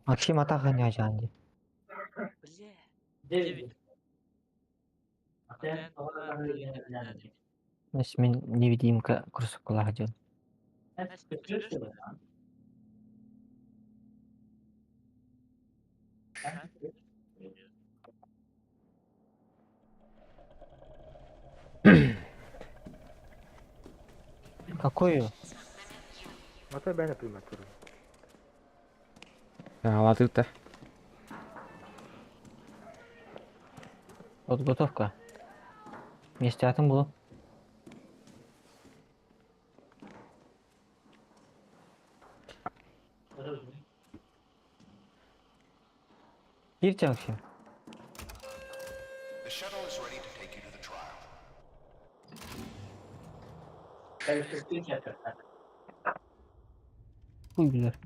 Максим атах гынньаачаан дии. Мин невидимка курсуккалаах дьон. Какую? Аҕалаатыыта. Подготовка. Миэстэтин булу. Киирчэ Максим. Хуй билэр.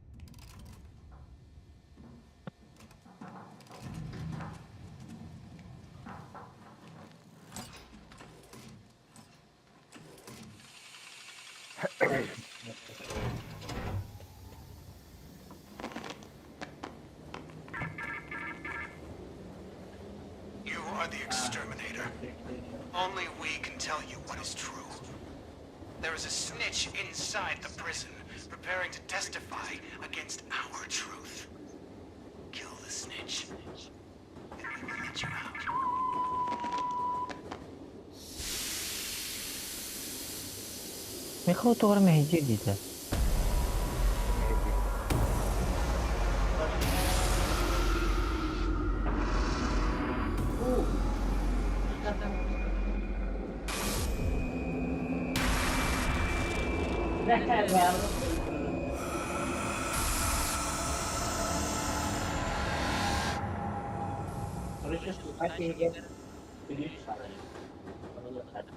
You are the exterminator. Only we can tell you what is true. There is a snitch inside the prison, preparing to testify against our truth. Kill the snitch, and we will let you out. Михаил тоҕо эрэ мэһэйдиир диэтэ.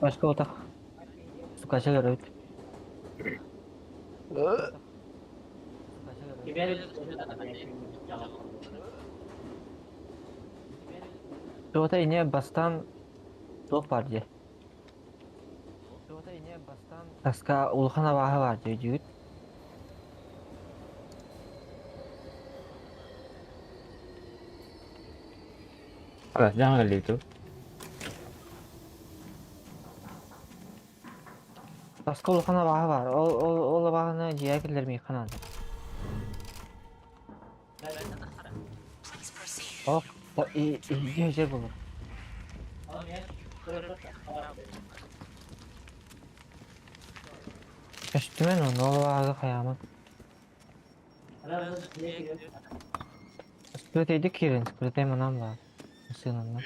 Başka otak. Sukача көрөбүт. Туота ине бастан туох баар дии. Таска улахан абааһы баар дии өйдүүгүт? Дьаҥ кэллибит Таска улахан абааһы баар. Ол ол ол абааһыны дьиэҕэ киллэрмиэххэ наада. Ох, иһирдьэ сир булар. Көстүмэн ону ол абааһыга хайааман. Скрытыйдык киирэн, скрытай манан баар. Сыананна.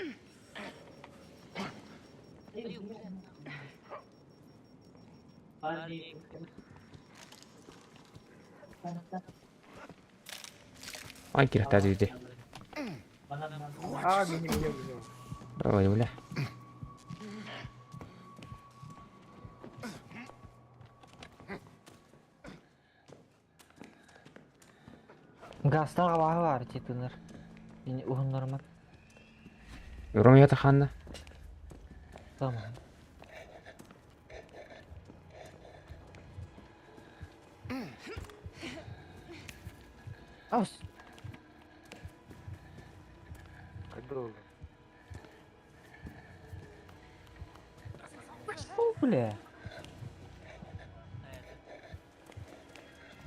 Ай кирэхтээ дии. А, мини, мини, мини. Ой, бля. Газтаах абааһы баар ити тыынар. Ини уһуннарыман. Ромео ханна? Tamam. Ас. О, бля.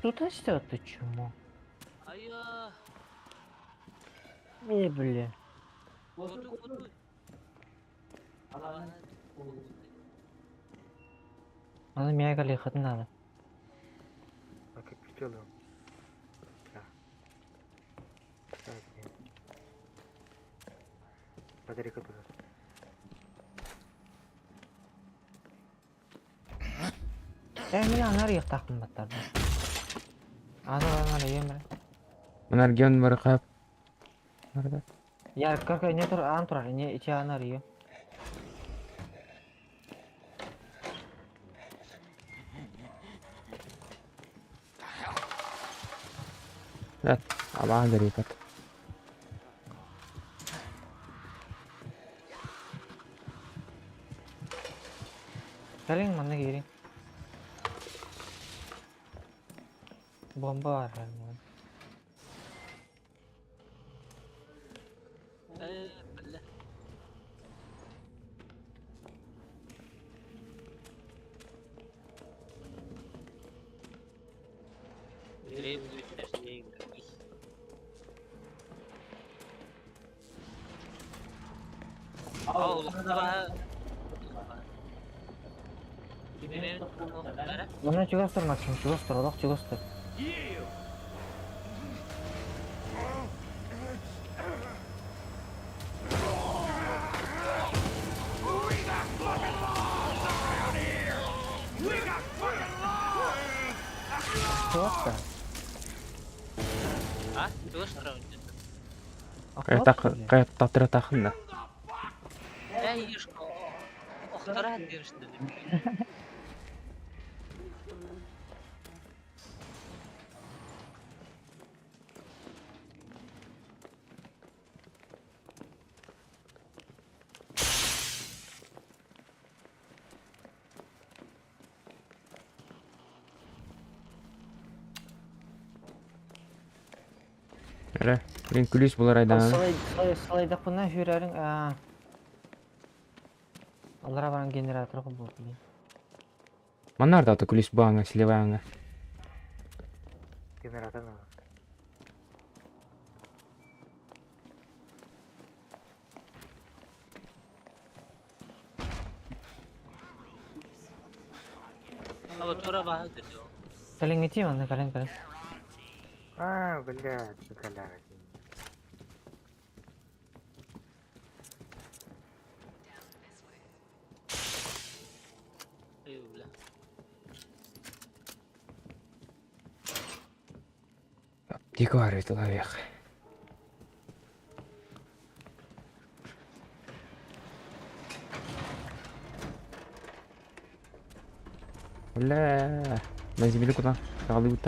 Тут растет ты чмо? Не, бля. Аны миэхэ кэлиэххитин наада. Ээ мин аны арыйыахтаахпын баттарда. Аны аны арыйыам эрэ. Манаргион барыхап. Я как не тур аан турар, не ити ааны арыйыам. Эт, абаан дэрипэт. Кэлиҥ манна киириҥ. Бомба баар. Манна чугас тур, Максим, чугас тур, олох чугас тур. Чугас да. Хайаттахтара тахынна. Эрэ, мин күлүүс булар айдаан. Салайдахпына хүрәриң аа. Аллара баран генератор холбуох блин. Манна ардаата күлүүс бааҥа, силевааҥа. Генератор надо. Кэлиҥҥитии манна кэлин кэлин. А, блядь, блядь. Дико арыйтылаах. Бля, бензин куда? Саҕалыы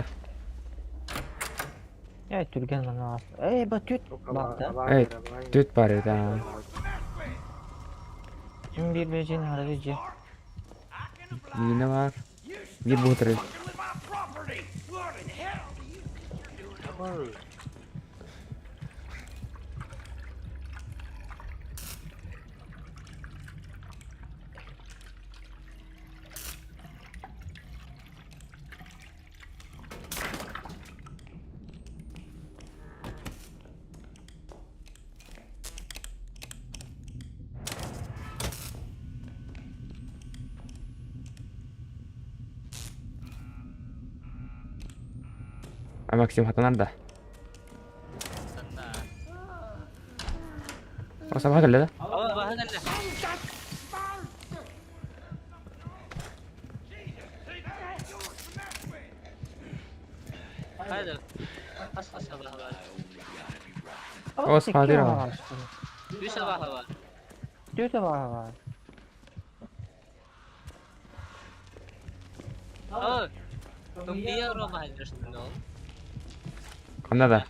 Э, түргэн манна Эй, ба түт баар да. Эй, түт бар это. Ким биир бензин харабы же. Миинэ бар. Биир буутары. А Максим хатанар да. О, сабаха кэллэ да? О, схватил. Түт бар. Ханна да?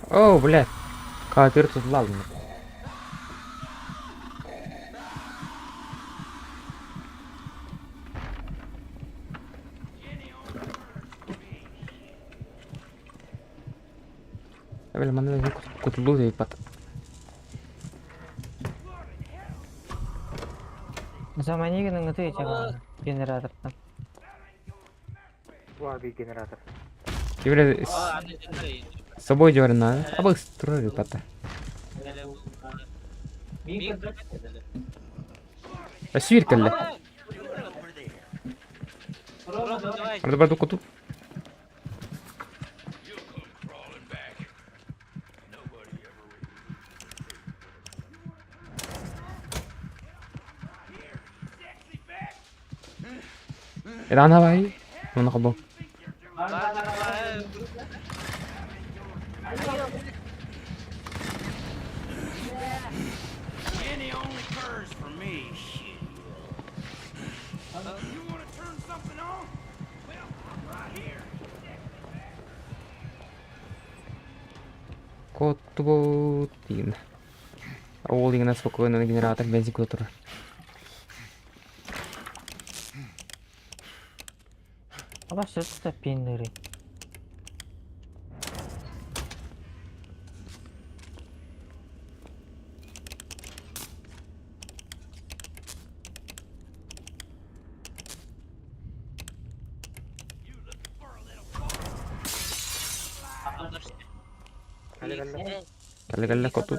О, блядь. Катер тут ладно. Бля, манна кутулуу дейпат. Замани гынан гыты чаҕа генератортан. Слабый генератор. Бля, с собой дёрна. А быстро репата. Свир кэллэ. Арда барду куту. Рана бай. Оны кабыл. Коттубут дигин. Ол дигин спокойно генератор бензин кута турар. Аба сөтті пеннери. Кэлэ кэллэ. Кэллэ кэллэ коту.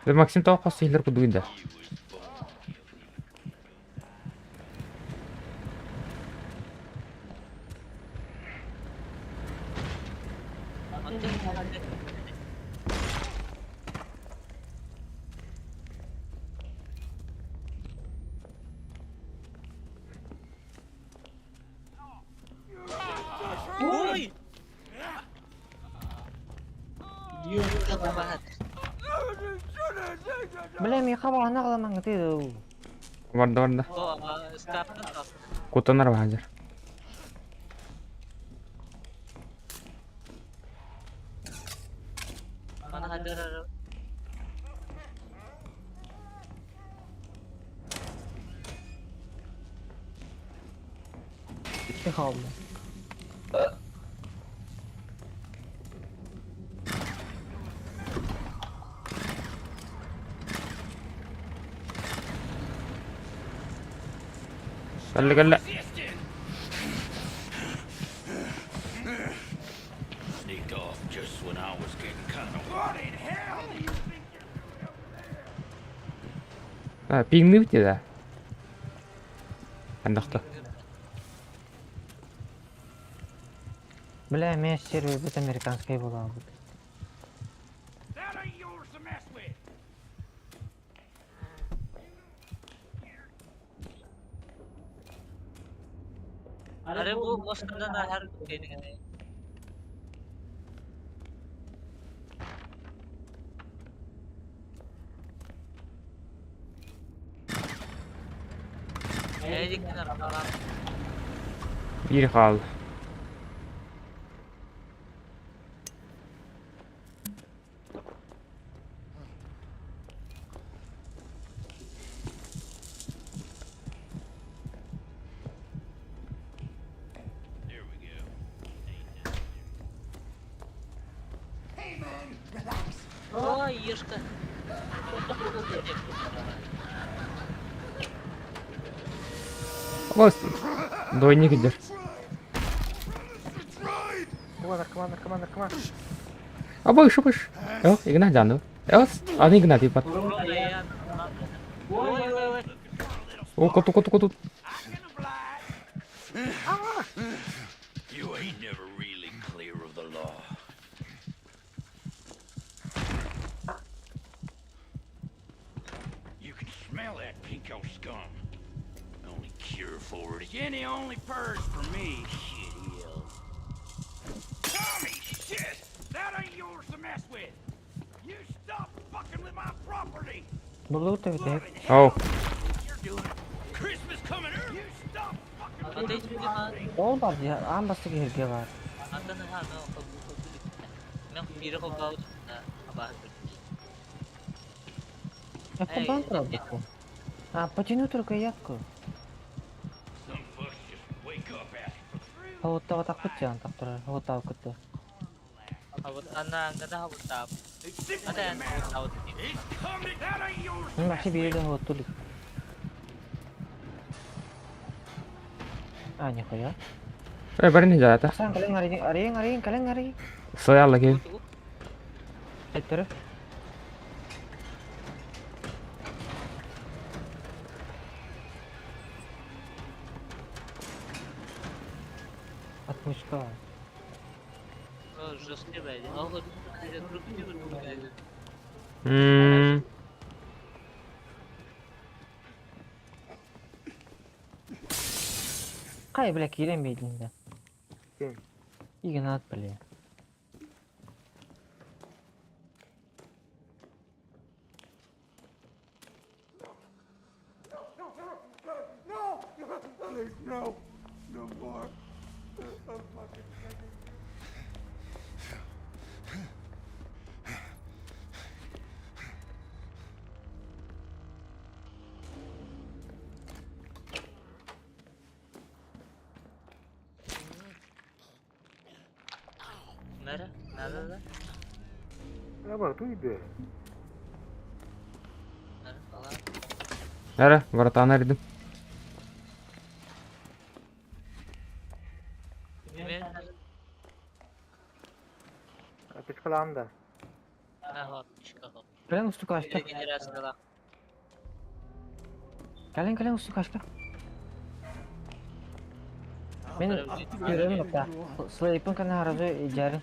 Дэ Максим тоҕо хос иһиллэр курдугуй да? Бля, миэхэ баҕана аҕаламаҥҥытый дуу. Барда барда. Куттанар баһадьар. Икки хаалла. Кэллэ кэллэ. Sneaked off just when I was getting kind of. What in hell do you think you're doing over there? А, пиҥнибит да. Хандахта. Бля, эмиэ сервербит американскай буолаабыт. That ain't yours to mess with. अरे वो मस्त ना हर Биир хаалла. There we go. Ой, ешка. Абас. Двойник идер. О, наркоман, наркоман, наркоман. Абыш, абыш. Э, Игнат жаны. Э, аны Игнат ипат. Ой, ой, ой. О, коту, коту, коту. You ain't never really clear of the law. You can smell that pinko scum. The only cure for it is any only purse for me, shit hell. Tommy, shit! That ain't yours to mess with. You stop fucking with my property. Булуу тэбитэ. What in hell Оу. you're doing? Christmas coming early. You stop fucking with my property. Ол бар дии, аан бастакы иһиргэ баар. Эппин турабыккын. А, потяну только ятку. Some fucks just wake up asking for the Хоҕуттаҕатахпыт дьаан тахтарар, хоҕуттаабыккыт дуо? It's simply a matter. It's coming. That ain't yours. to Мин mess вообще with. биир да хоҕуттуу илик. А, нихуя. Э, барын жаата. Тахсан кэлэн арыйын, арыйын, арыйын, кэлэн арыйын. Сыалла ким. Эттере. Отмычка. Мм. Кай, бля, киирэн биэрдиҥ да. Ким? Игнат, бля. No! Please, no! No more. I'm fucking begging you. Аба, туй бе. Эре, братан эрдим. Аптечкалаам да. Кэлэн устукашка. Кэлэн кэлэн устукашка. Мин көрөм бакта. Слейпын кана харазы ижарын.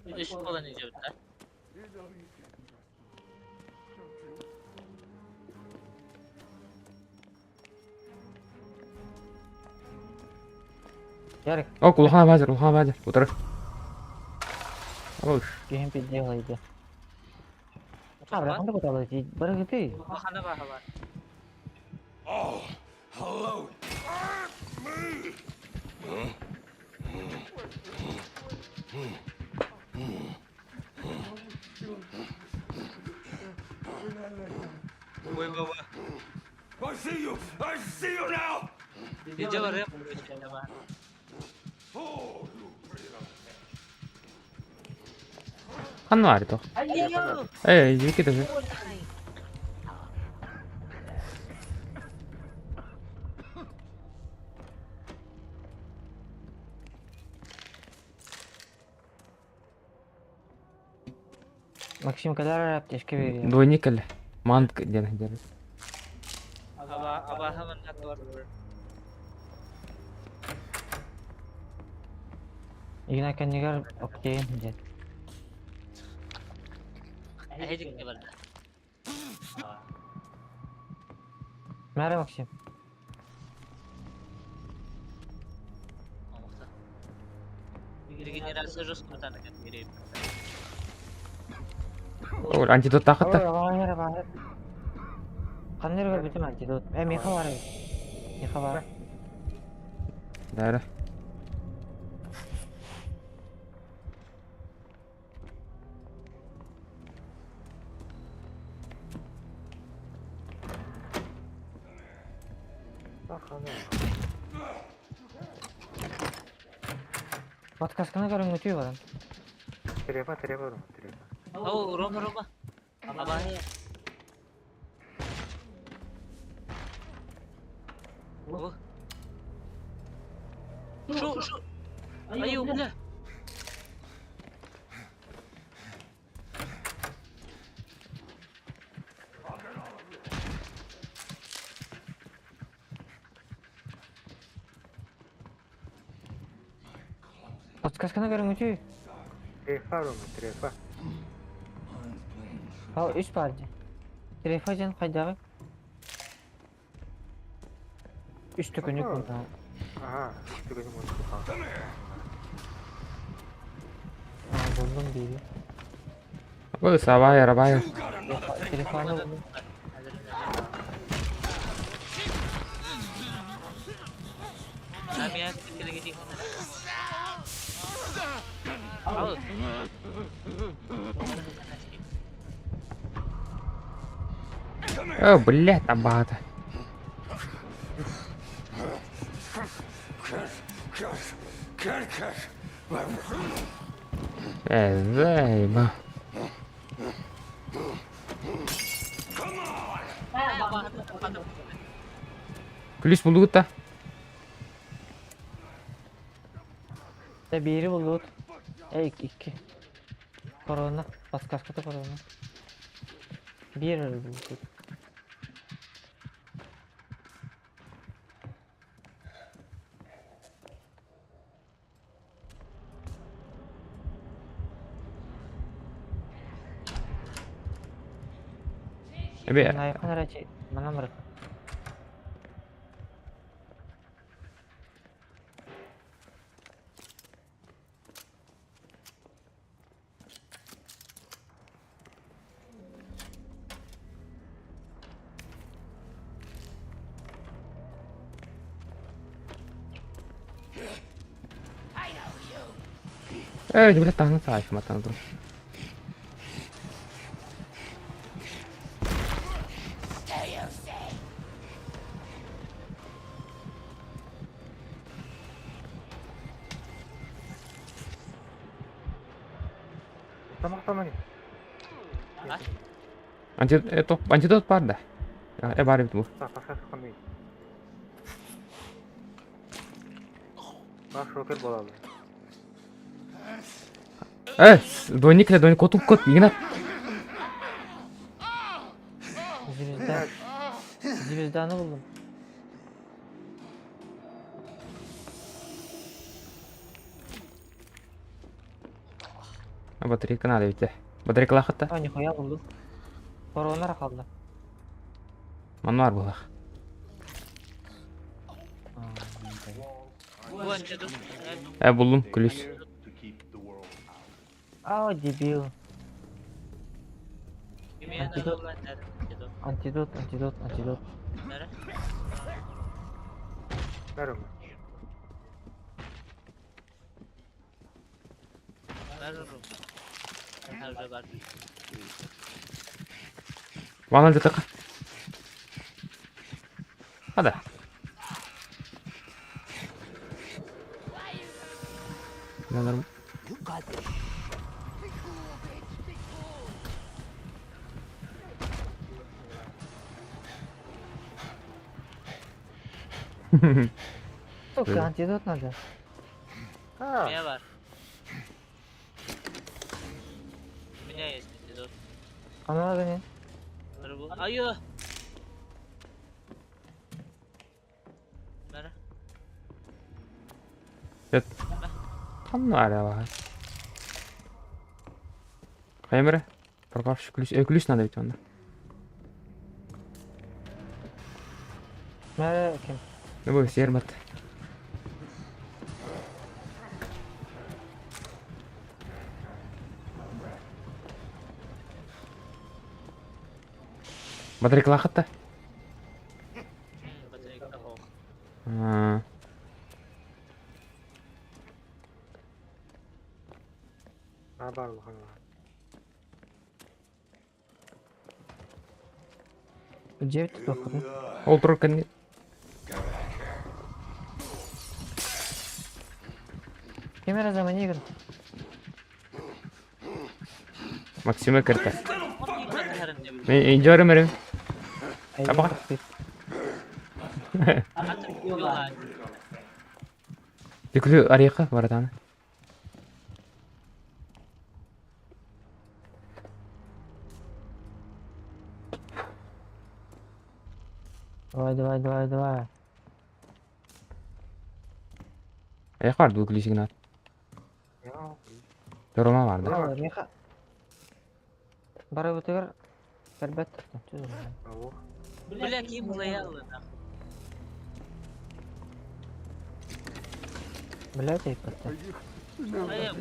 Үс буолан иһэбит да. Ярик. О, улахан базар, улахан базар. Утары. Ош. Киһим пиздец лайда. Абра, ханна куталы бары гыты. Улахана баха бар. Oh, hello. Ой, баба. I see you. I see you now. Видео рэп. Oh, you pretty little Ханна бар то. Эй, жеке тоже. Максим кадар аптечка берия. Двойник эле. Мант диэн диэн. Аба абаха манна бар. Игна кэннигэр октейн диэн. Эһидик бар. Мәрі Максим. Регенерация жестко там как Ол антидот тахытта. Ой, бар, бар. Ханна эрэ бүтүм антидот. Э, меха бар. Меха бар. Дара. Подкасканы көрөҥ өтүү баран. Трефа, трефа, трефа. О, Рома, Рома. Абаха. О. Шо, шо? Аю, бля. Подкасканы көрөҥ өтүү. Трефа, Рома, трефа. Ал үс бар дии. Телефон дьэн хайдаҕый? Үс төкүнүк мунна. Ага, түгені мұны. Булдум биири. Ой, сабай, рабай. Телефону булдум. Амия келеги Ал. О, блядь, абата. Э, заеба. Күлүс булдугут та. Э, биири булдубут. Э, икки. Корона. Подсказката корона. Биир эрэ булдубут. Эбе, Найхан эрэ манан барыт. Э, блядь, таһына саайх матан тур. Тамақтамай. Антидот, это, антидот бар да. Э, бар бит бу. Паша қандай. Баш шокер болады. Э, двойник кэлэ, двойник кот кот, Игнат. Звезда. Звезданы булдум. Батарейка надо ведь. Батарейка лахатта. А, нихуя булдум. Коронара қалды. Мануар булах. Э, буллум, күлүс. А, дебил. Антидот. Антидот, антидот, антидот. Манан дытыка. Хада. Норм. Сука, антидот надо. А, У меня бар. У меня есть антидот. А надо не? Айо! Бара. Там надо. Камера. Пропавший ключ. Ключ надо ведь он. Ким? Ну, бу сермат. Батарейка лахатта. Батарейка хох. А бар улахан. Девять тут. Ол тур кэнни. Камера замани игр. Максима кырта. Инжоры мерем. Аба. Түкүлү арыйка баратаны. Давай, давай, давай, давай. Аяк бар бу сигнал. Дорома бар да. Меха. Бары бутыгар. Карбет. Бля, ким лаялы нахуй. Блять, я просто. Бля.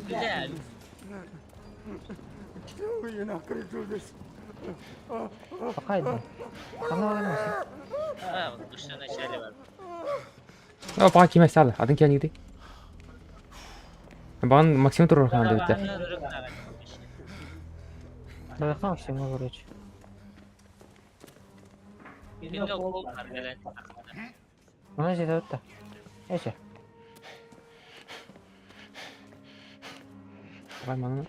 Пока иди. Оно А, вот еще начале бар. О, пока киме салы. Адын киянигди. Бан Максим турур хан дебитте. Давай Максим, короче. Она здесь вот так. Эче. Давай манна.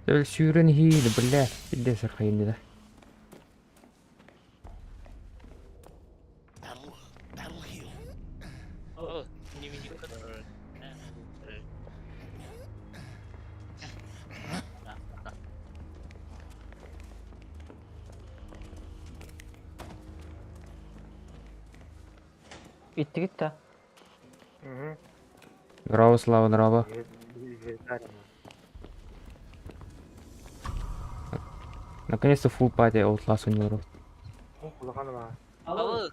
Өл сүүрэн хиил, бля. Билде сырхайын да. Gitti gitti. Угу. Браво, Слава, браво. Наконец-то full party Outlast ойнору. Улахан ба. Алло.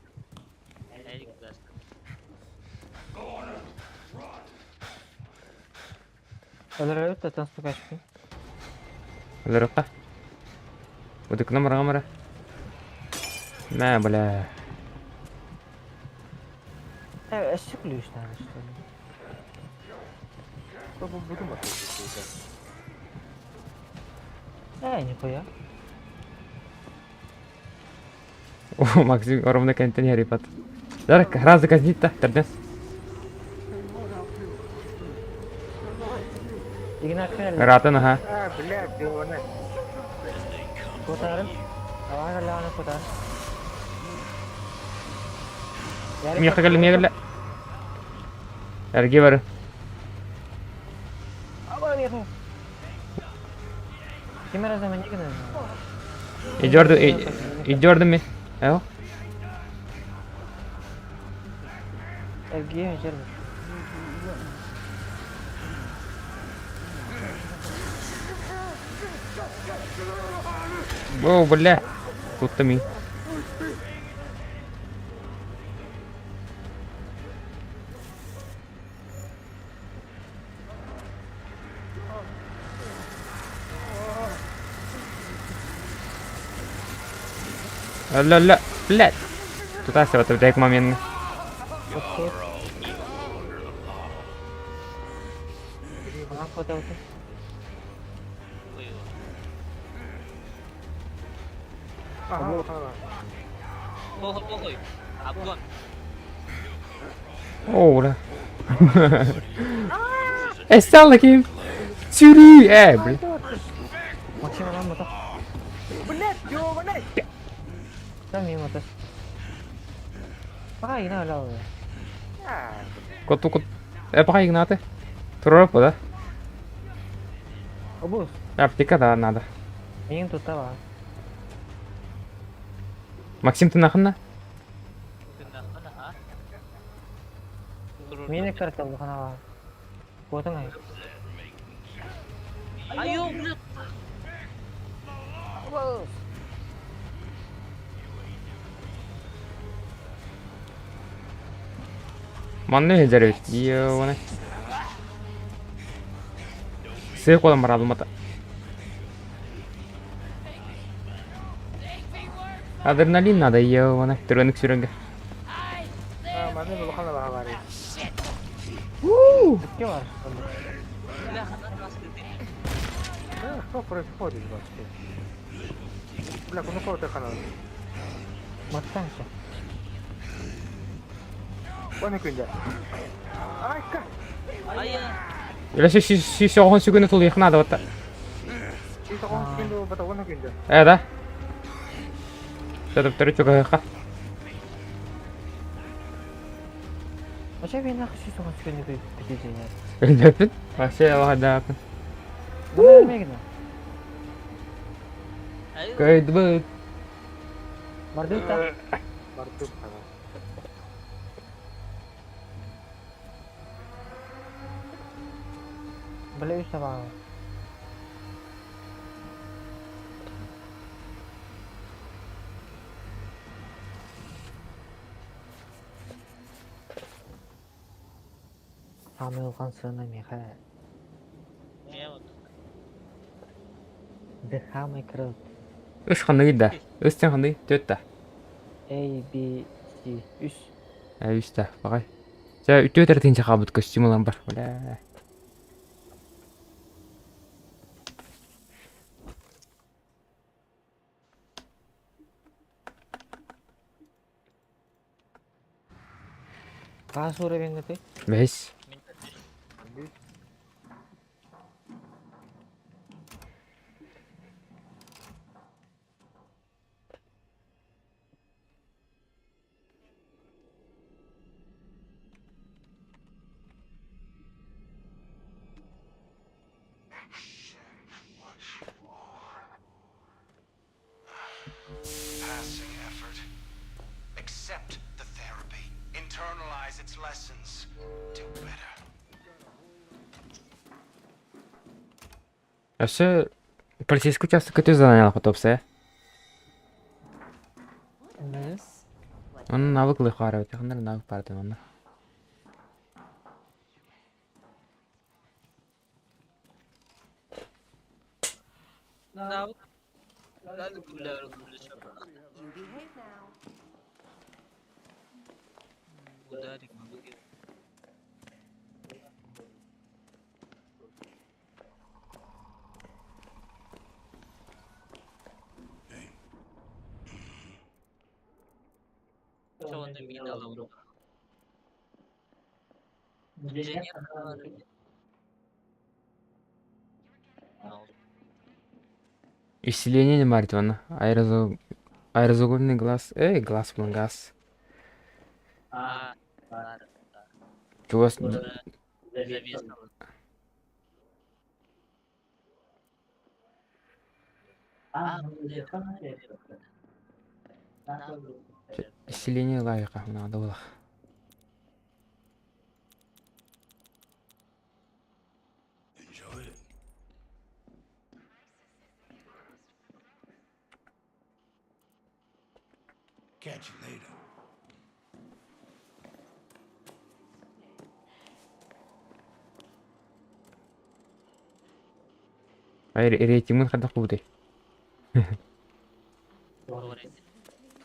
Өлөрөбүт да танспакашпын. Өлөрөкка. Удык номер гамара. Мә, бля. Өссө ключ надо, что ли? Бу буду Нихуя. О, Максим ровно кентен репат. Дарк, раз казнит-то, тердес. Ратан, ага. А, блядь, его на. Кутарым. Давай, ляна, кутар. Миэхэ кэллэ, миэхэ кэллэ. Эргиэ бары. Ким эрэ замани гынан. Идёрду, идёрду ми. Эо. Эргиэ жербит. О, бля. Тут ми. Ля ля, блядь. Туда все, вот дай момент. Оо, бля. Эстал ким? Сүрүү, э, бля. Максим ылан мотох. Блядь, ёбаный! Там мимо тас. Пока игна ылал. Коту кот. Э, пока игнаты. Туруп, да? Обуз. Аптека, да, надо. Миин тута ба. Максим, ты нахна? Миин карта улахана ба. Куотуҥ ай. Айо, блядь! Манна иһдэр эбит. Ионе. Сыа куолан бараабымата. Адреналин надо, ионе. Түргэнник сүрэнгэ. Манна улахан баҕа баар. Икки бар. Бля, ханан астыды. Что происходит вообще? Бля, ну кого ты ханан? Маттанча. Уонна күндэ. Айка! Айа! Или си соҕон сүгүнү тулуйах надо вот. Сүүс тоҕус күндэ бата уонна күндэ. Э, да? Сөтөптөрү чугаһыха. Вообще мен нахуй 190 күнү бүтүзүнер. Өлдөппүн. Вообще аладаапын. Бу мегна. Айо! Көйдүбүт. Бардыта. Бардык ханан. Бля үс табаа. Саамай улахан сыана миэхэ Не вот. The Хамай Крылт. Үс ханныгый да? Үс тен ханныгый? Төрт да. A, B, C. Үс. Э, үс да. Багай. Чэ, үтүө тәртин чахабыт костюм ылан бар. Бля. Хаас уровень ты? Бэс. Бис. Passing effort. Accept the therapy. Internalize its lessons. Do better. Өссө полицейский участок көтө задание хотопса. Onun навык лыхары өтө хандар навык барды онна. Навык. Бля, бля, You behave now. Ударик, могу. Чё он мин Инженер. Усиление не марит онна. Аэрозол аэрозольный глаз. Эй, глаз булан газ. А, баар. Чугас Завесала. Исцеление лайка надо было. Enjoy it. Catch you later. Рейтингмин хайдах буолбутуй?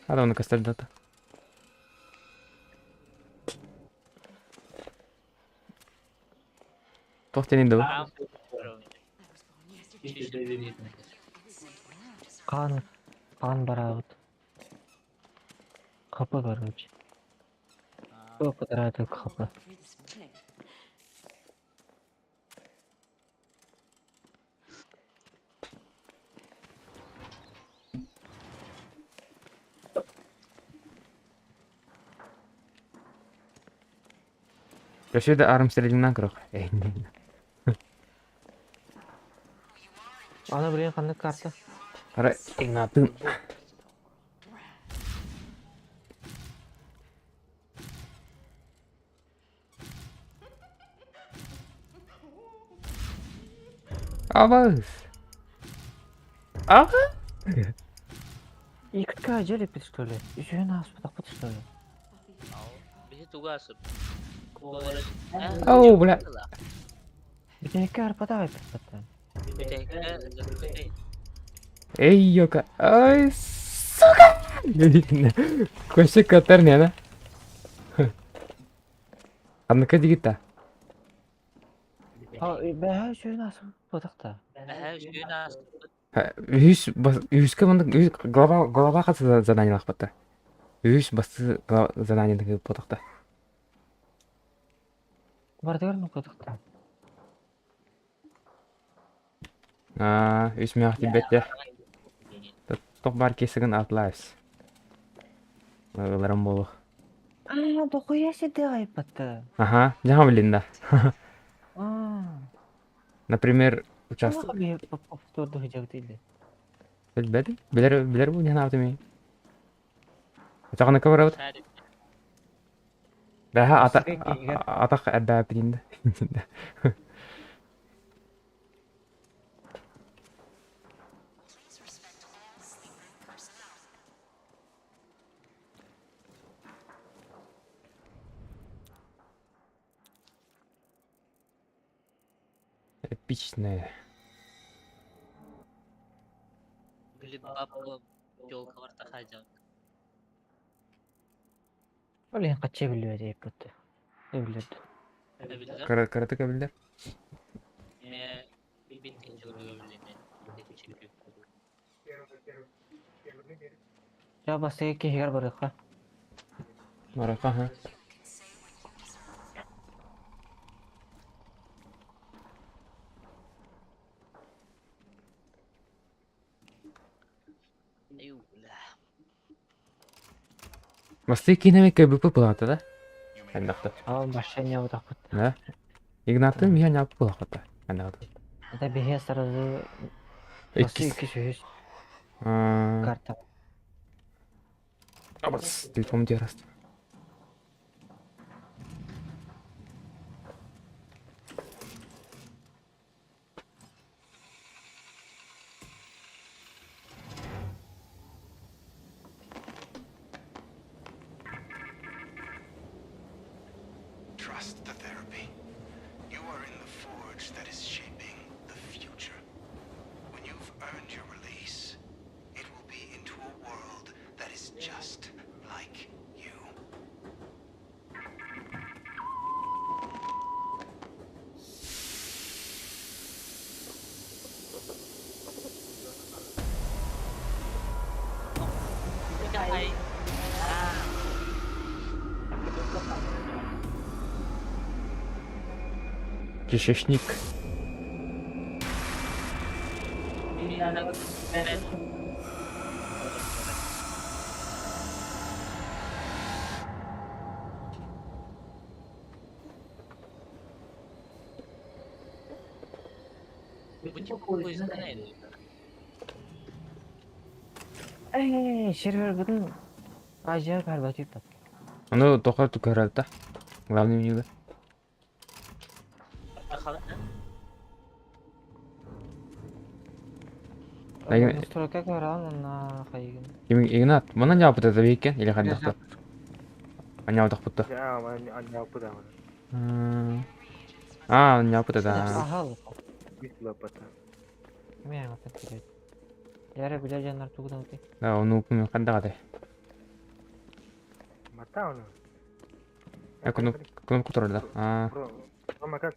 Хада оны кастардата. Туох диэн дуу? Хаан, хаан бараабыт. Хапы короче. Кто потратил хапы? Өссө да армстерлиннан көрөх. Аны билигин ханнык карта? Ара Игнатын. Абас. Ага. Икка дьэлиппит что ли? Үсүһүн ааспатахпыт что ли? Биһи тугу асып? Оу, бля. Бүтэһиккэ арпата айппыттан. Эй, ёка. Ай, сука! Көсө көтөр нена. Анныка дигита. Бэһэ үсүһүн ааспатах да. Үсүһүн ааспыт. Үһүс үһүскэ маннык үһүс глава глава хас заданиелаахпыта. Үһүс басты заданиены ыыппатахта. Барытыгар нуккатахта. Аа, үс мөөх тиийбэт Тох бар кесигин Outlast. Ыларым буолуох. Аа, дохуя сирдээх айппатта. Аха, дьаһам билиннэ. Аа. Например, участок. Повторду хыдьагытыйлы. Билбэтим. Билэр билэр бу ньанаабытым ии. Очоҕуна барабыт. Бэһэ ата атах эрдээппитин да. Эпичное. Били баппа телкалар тахадьан. Ол иһин хачча биллибэт эйппит. Эбилэрд. Эбилэр. Кыра кыратык эбиллэр. Мэ бин кенчигер Дьэ бастакы киһигэр барыахха. Барыахха ха. Бастакы киинэми көрбүппүт булаата да? Ханнахта. Аҕам вообще не утахпыт. Да? Игнатын миһэ ньааппы булахпыта. Ханнахта. Это биһиэ сразу бастакы Иккис. иккис үһүс Аа, карта. Абас, телефон диэраст. Trust the therapy. You are in the forge that is shaping the future. When you've earned your release, it will be into a world that is just like you. Кишечник. Эй, сервергытын Азия карбатыппат. Ону тоҕо көрөлтө? Главный менюга. Настройка көрөн онна хайыгын. Игнат, манан япыт это бейкен или хандахта? Аняутахпытта. Аняупыта. А, аняупыта да. Ахал. Мен ата кирет. Яра билер жаннар тугудан ути. Да, ону упумю хандагаты. Мата ону. Я кнопку турар да. А. Рома как?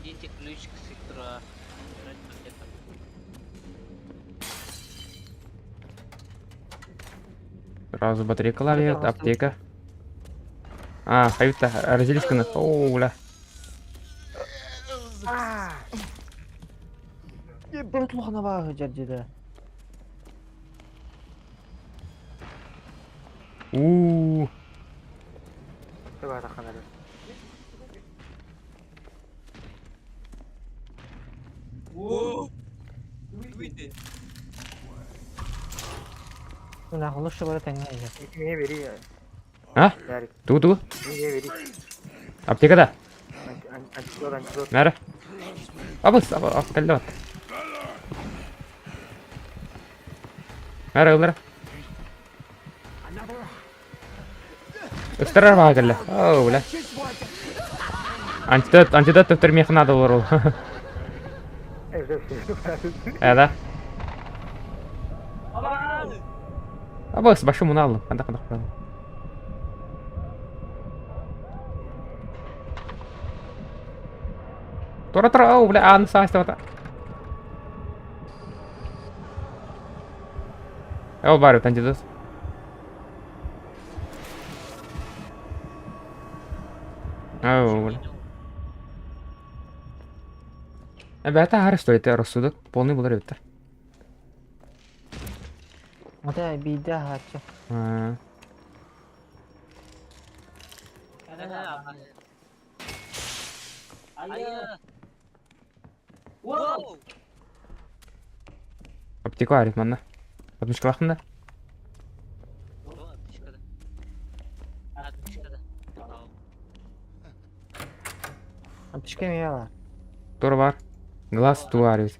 Идите ключ к сектору А. Брать пакетом. Сразу батарейка ловит, аптека. А, хаюта, разделись-ка О, бля. Ебать лохна бағы жердеде. У. А? Ту ту. Аптека да. Нара. Абыс, абыс, кэллэ бат. Нара, ыллара. Ыстарар баҕа кэллэ. Оо, бля. Антидот, антидот төптөр миэхэ наада буолар ол. Э, да. Абыс, башы муна аллым. Ханда ханда ханда. Тура тура, оу, бля, ааны саастыбата. Ол баар антидот. Оу, бля. Эбээтэ аһар стоит рассудок полный булар эбиттэр. Ата биирдэ аһааччы. Аптека арит манна. Отмычкалахын да? Аптечка эмиэ баар. Тура бар. Глаз туар ведь.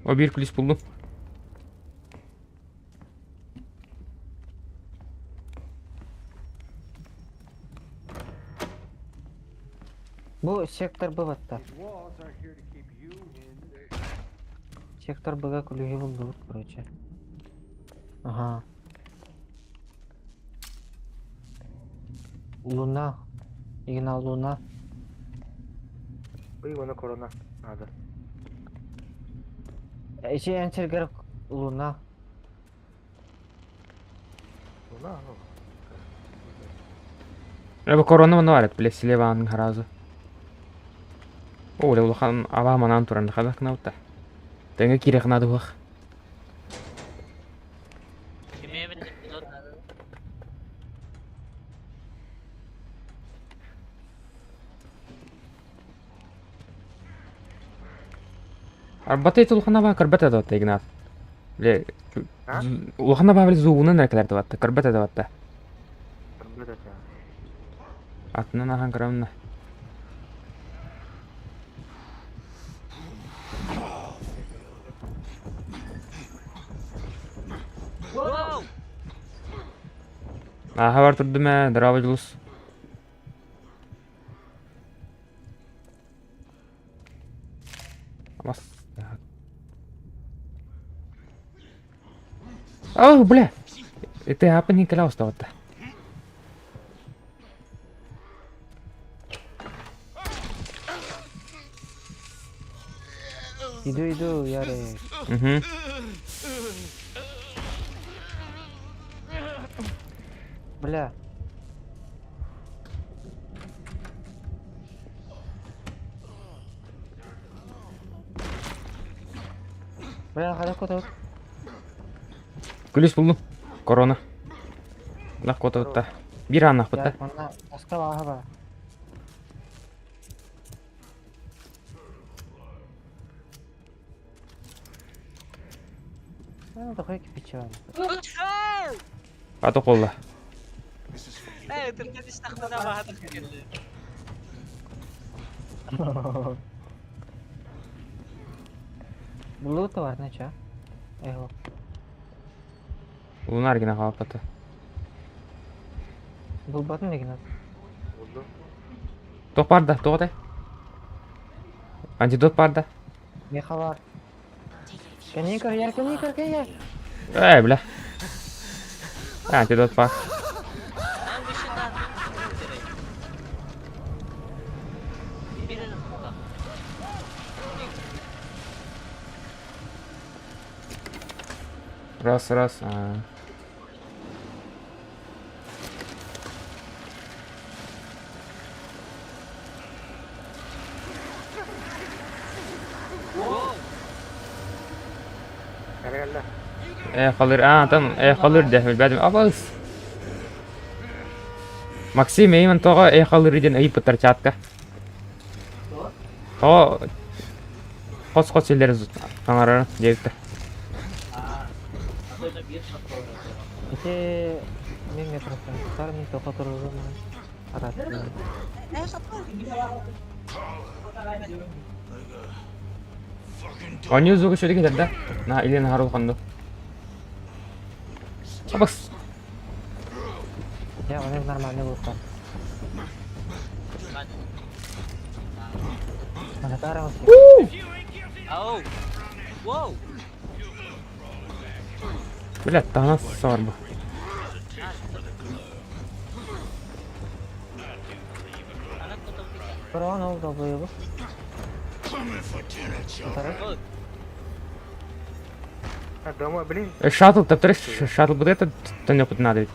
О, биир күлүүс буллум. Бу сектор Б батта. Сектор Б-га күлүүһү булдубут, короче. Ага. Луна. Игна Луна. Корона надо. Ичи энчергер Луна. Луна, ну. Эбэ корона манна барат, бile слева харазу. О, улахан аба манан туран хада кнаута. Теңе кире кнады бах. Арбатay улахана ба карбата да Игнат. Биле улахана ба биле зугунан эркелер батта, карбата да батта. Атынан ахан карамна. Аха бар турдум ээ, здорово, Дьулус. Бас. О, бля! Это апа не каляус таватта. Иду, иду, Ярик. Угу. Бля. Бля, хайдах куотабыт? Күлүс буллум. Корона. Нах куотабытта. Биир ааннахпыт да. Манна таска бааһа баар. Такой кирпичи бар. Аты колла. Э, түргэн истэхпинэ баһатах кэллэ. Булуу бар нача. Эхо. Лунар гына хаалбата. Булбатын дегин. Булду. Туох бар да, туох этэй? Антидот бар да. Меха бар. Кэннин көрүйэр, кэннин көрүйэр. Эй, бля. Антидот бар. Раз, раз. А. Э, халыр, а, там, э, халыр дэ, билбэтим. Абас. Максим, эймэн тоҕо э халыр диэн ыйыппыттар чатка. Тоҕо хос-хос силлери таҥарар диэбиттэр. Ити мен метростан мин тоқо турурум арат. Оонньуу звуга үчүгэй кэлэр да? На илин аһар улахан Абас. Я оны нормальный булса. Воу! Блядь, таҥас саар бу. Браун ол долбоебу. А домой, блин. Шаттл таптырыш, шаттл вот это төнөкүт надо ведь.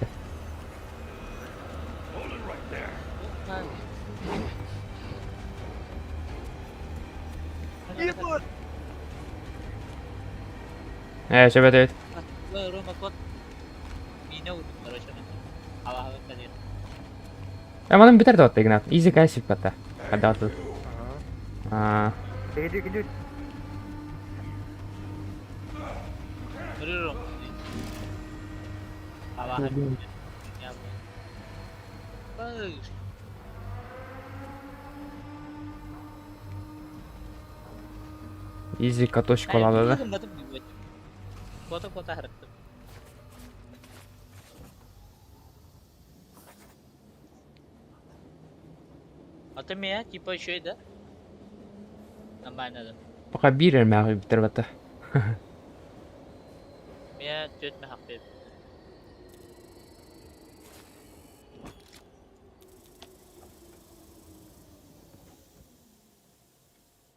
Э, сөп эт. Э, манан бүтэр да Игнат. Изи кайсип бата. Хадатыл. Аа. Иди, иди. Изи каточка лада да. Куота-куота харыттым. А ты меня типа еще и да? Нормально да. Пока биир эрмээҕи бүтэр бата. Меня тёть махаппет.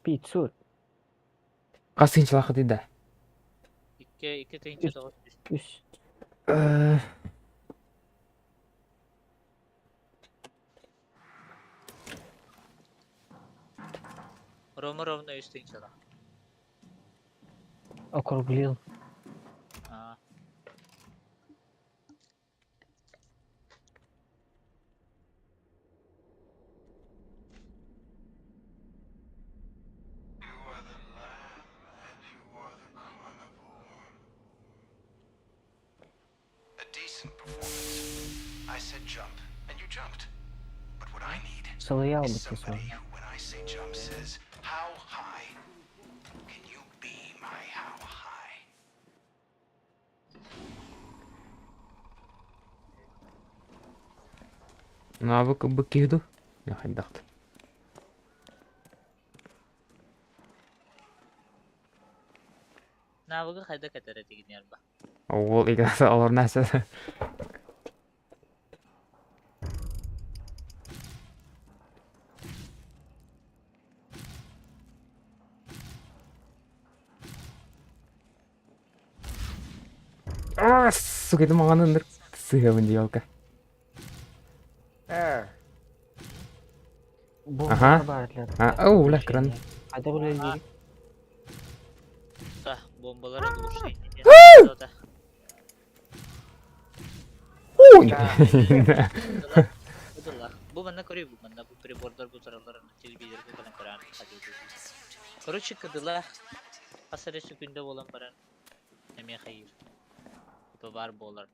Пиццу. Хас тыһыынчалаахытый да? Икки икки тыһыынча тоҕус жүз. Үс. Рома ровно үс тыһыынчалаах. Округлил. Аа. You are the lamb and you are the carnivore. A decent performance. I said jump, and you jumped. But what I need Сылыйа is албыт somebody who, when I say jump, says, How high can you be my how high? Навык быкиду. Я хайдахт. Навыгы хайда кэтэрэ тигинер ба. Ол Игнат олор нәрсе. А, сука, это маған ындыр сыгабын елка. Э, Ага. А, оу, бля, кран. Хайда үлелиир? Да, Бомбалар оглушение диэн да. Быдылар. Бу манна көрүй бу манна бу прибордар бу тураллар телевизорга кэлэн көрөн Короче, кыдыла хас эрэ секунда буолан баран эмиэ хайыыр. Типа баар буолар.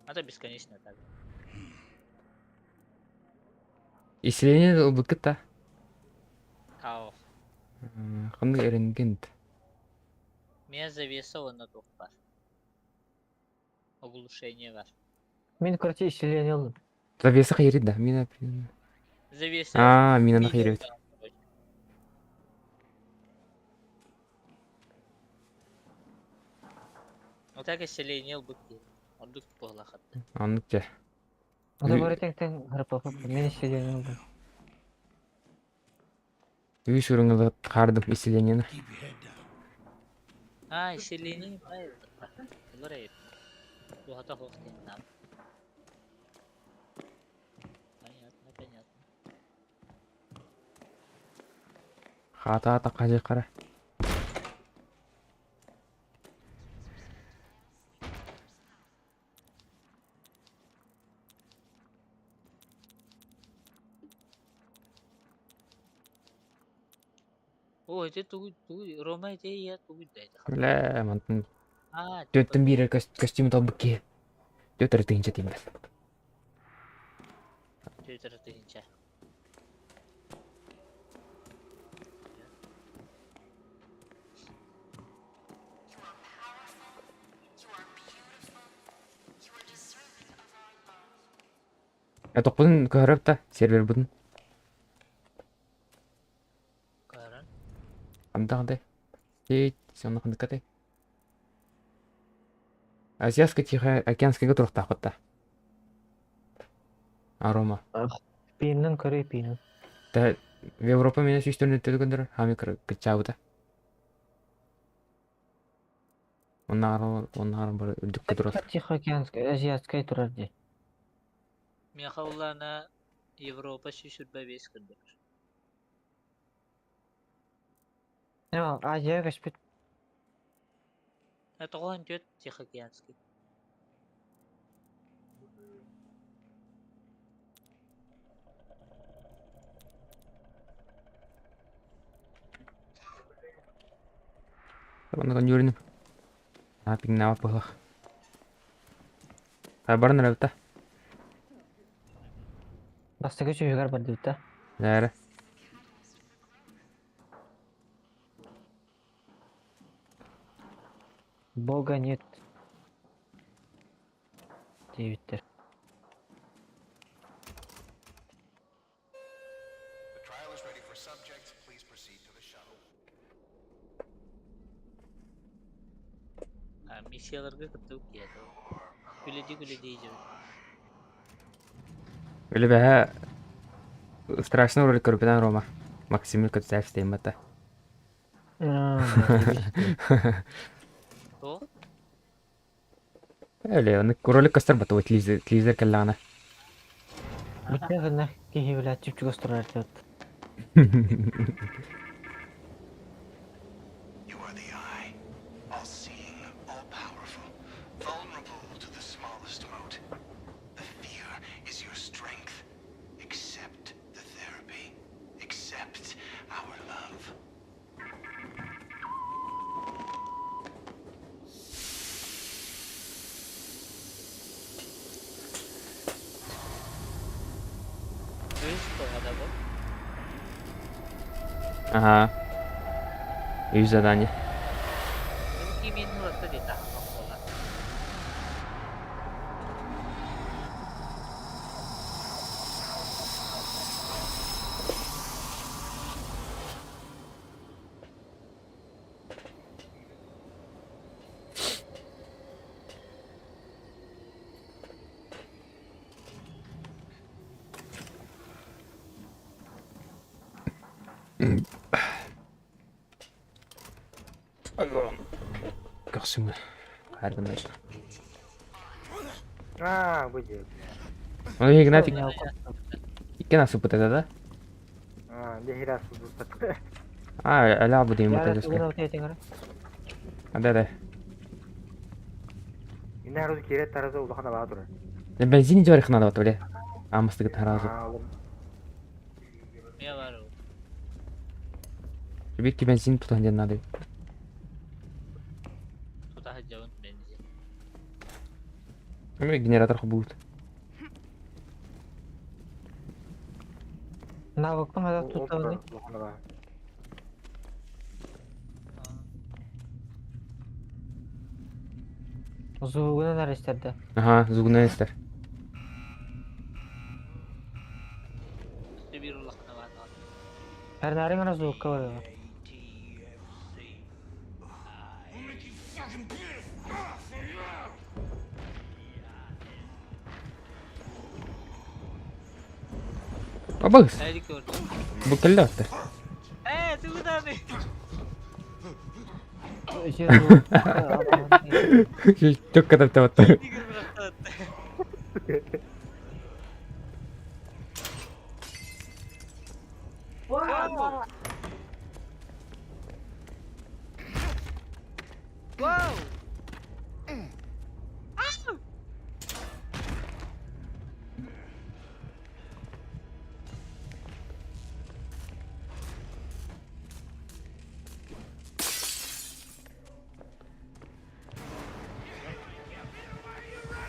Это бесконечно так. Исследование ылбыккыт да? Ау. Ханнык эренгент? Меня завеса уонна туох бар. Оглушение бар. Мин короче исцеление ыллым. Завеса хайырит да? Мина... Завеса. А, минаны хайырит. Вот так исцеление ылбыт диэн. Ордук буолахатта. Оннук дьэ. Ону бары тэҥ-тэҥ хараппаппын. Мин исцеление ыллым. Үс үрүҥ хаардым исцелениени. А, исцеление Олор Туһата суох диэн наам. Понятно, понятно. Хаата хажы хара. О, ити тугуй, тугуй, Рома ити ийэ тугуй да ити. Бля, мантан А, Түөттэн биирэр костюм талбыт киһи. Түөт эрэ тыһыынча тиийбэт. Түөт эрэ тыһыынча. Тохпутун көһөрөп да сервербытын. Көһөрөн. Хандаҕдай. Сонно ханныккатай. Азиатскай Тихо океанскайга туруохтаахпыт да. Арома. Пииннэн көрүй пиинэн. Та Европа меня сүүстөрүн өттүгэр көрдөрөр, хаами кыччаабыта. Оннааҕар бары үрдүккэ турар. Тихоокеанскай, Азиатскай турар дии. Миэхэ улаана Европа 125 көрдөрөр. Азия көспүт. 94 Тихоокеанский. Онно конюрнum. А пиңнава пылах. Баран эрэ Бастакы сүһүгэр бардыбыта. Нээрэ. Бога нет. Диэбиттэр. А, миссияларга кыттыбыт киһи Күлэди-күлэди дьэбит. Үлэбэһэ страшный ролик көрбүтэн Рома. Максим Коцаев стеймата. То? Эле, оны ролик көстөр батыбы телевизор кэллэҕинэ. Бүтэ гына киһи билэ чүпчүгөс турар диэт. You are the eye, all-seeing, all-powerful, vulnerable to the smallest mote. The fear is your strength. Accept the therapy. Accept our love. Үс тоҕо бу? Ага. Үс задание. Кимин ылатта диэтэ буолар. Көхсүҥ хаардан А, выйди. Ну, Игнатик, икки насыпыт это, да? А, дехира судута. А, аля бу дейм Яра это тугун алты этиң ара. Да да. Инна сразу киирет таразы улахан абаа турар. Бензин идёрих надо вот, бля. Амыстыгыт сразу. Эмиэ баар ол. Бир бензин тутан диэн надо. Тута сылдьабын бензин. Эми генератор будет. Навыкпын хата туттабын. Улахан абаа. Звугунан эрэ истэрдэ. Ага, звугунан истэр. Өссө биир улахан абаа даҕаны. Эрнээриҥ эрэ звукка барыаҕа. Абыс! Эдик көрдүм. Бу кэллэ отто. Ээ, тугу даҕаны. Чөккө таптабатта. Игорь бырахтаатта. Вау! Вау!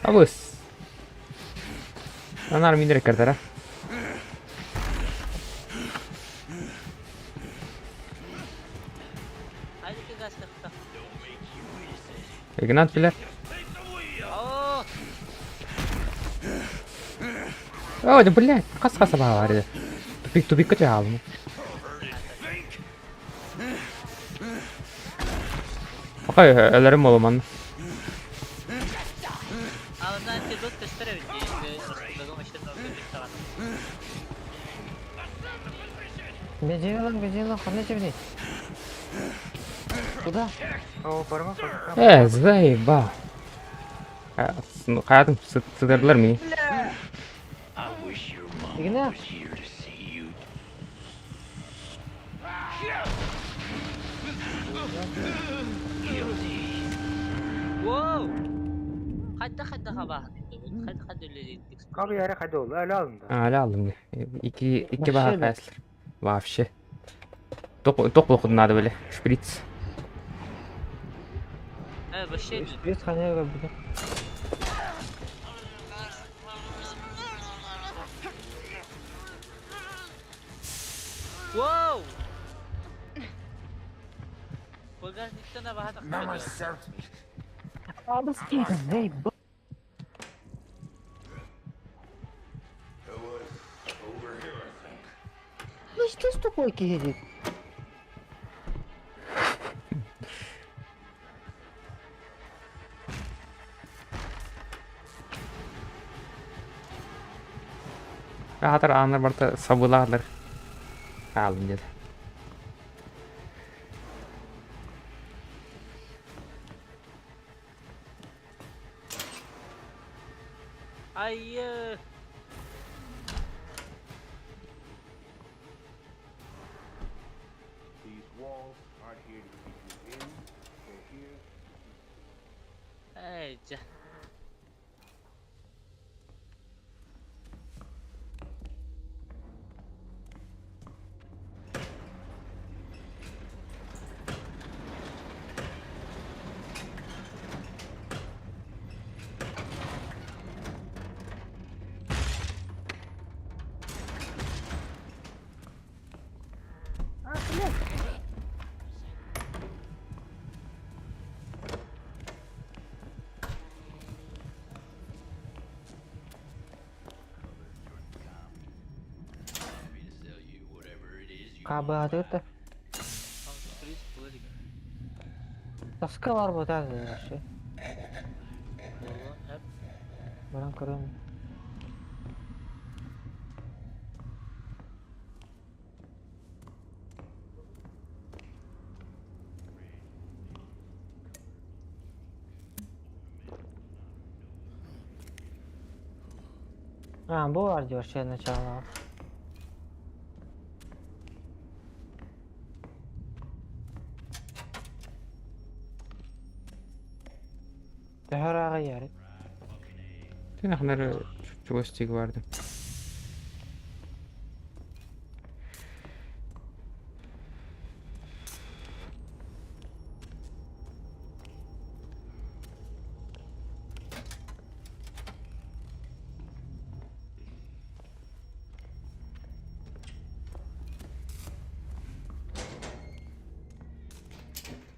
Абыс! Анар миндер картара. Хайдык газ тахта. Игнат билэр. Оо! О, да блядь, хас-хас абаа Тупик тупикка түһэ Пока өлөрүм олуман. Алына антидот көстөр эбит дии. Расходага машина ордук даҕаны. Бензин ылан, бензин ылан, ханна чэбиний? Куда? О, барма, барма. Заебал. Хаятым сыдырдылар мени. I wish your mama Игнат. was here to see you. Guilty. Воу! Хайда-хайда хабаһын хайда-хайда үлэлиирдик. Кабы яра хайда ол, әлі алынды. Али алдым. Iki iki Вообще баха бит. кайсылар. Вообще. Ток ток надо были. Шприц. Ээ, вообще Шприц ханна көрбүтүм. Воу! Багажниктан абаһа тахсар. Абыс заебал. Ну что с тобой киһи? Хатар анар барта сабылалар. Алдым деді. Ай! These walls aren't here to keep you in, they're here Эй, дьэ. Happy to sell you whatever it is you Кабы want. Шприц була деген. Тоска бар бу таз вообще. Буолуон сөп. Баран көрөм. А, бу бар дии вообще начало. Төһө ырааҕа иһэр? Тинахнары чугас тиги бардым.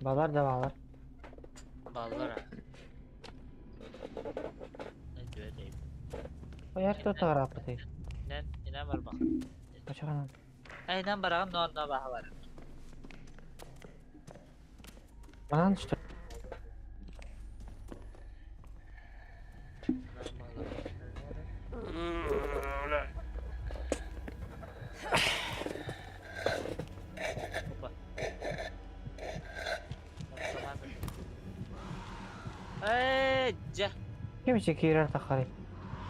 Балар да балар. Баллар а. Ойар то тараппытый. Инен, инен бар бak. Бачаганан. Ay инен барагын но но баха бар. Манан что? Опа. Эй, жа. Ким киирэр таххарый?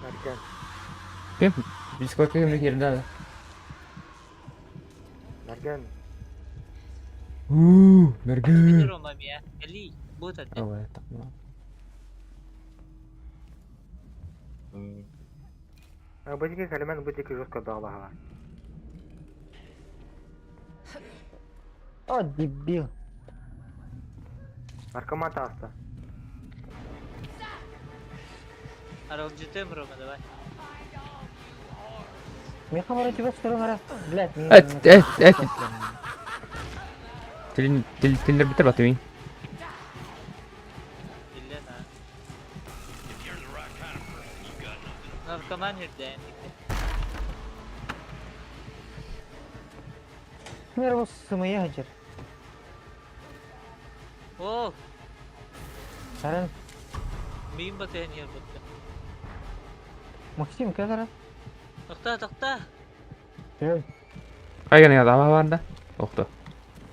Мэргэн. Ким? Дискордка ким киирдэ да? Мэргэн. Уу, мэргэн. Рома мия. Эли, бу тадда. Ой, так. Бу диэки кэлимэн, бу диэки жестко даҕалаһалар. О, дебил. Наркоман таҕыста. Аралдьытым Рома, давай. Миэхэ бары чугас турун эрэ. Блядь, Эт, эт, эт. Тилин тил тиллэрбитер батымын. Биллэн а. Наркоман үрдээн Мэр бу сымыйа сылдьар. О, Саран, миин батыһан иһэр бутта. Максим кэл эрэ. Тохтоо, тохтоо. Эй, Хайган аба бар да? Охто.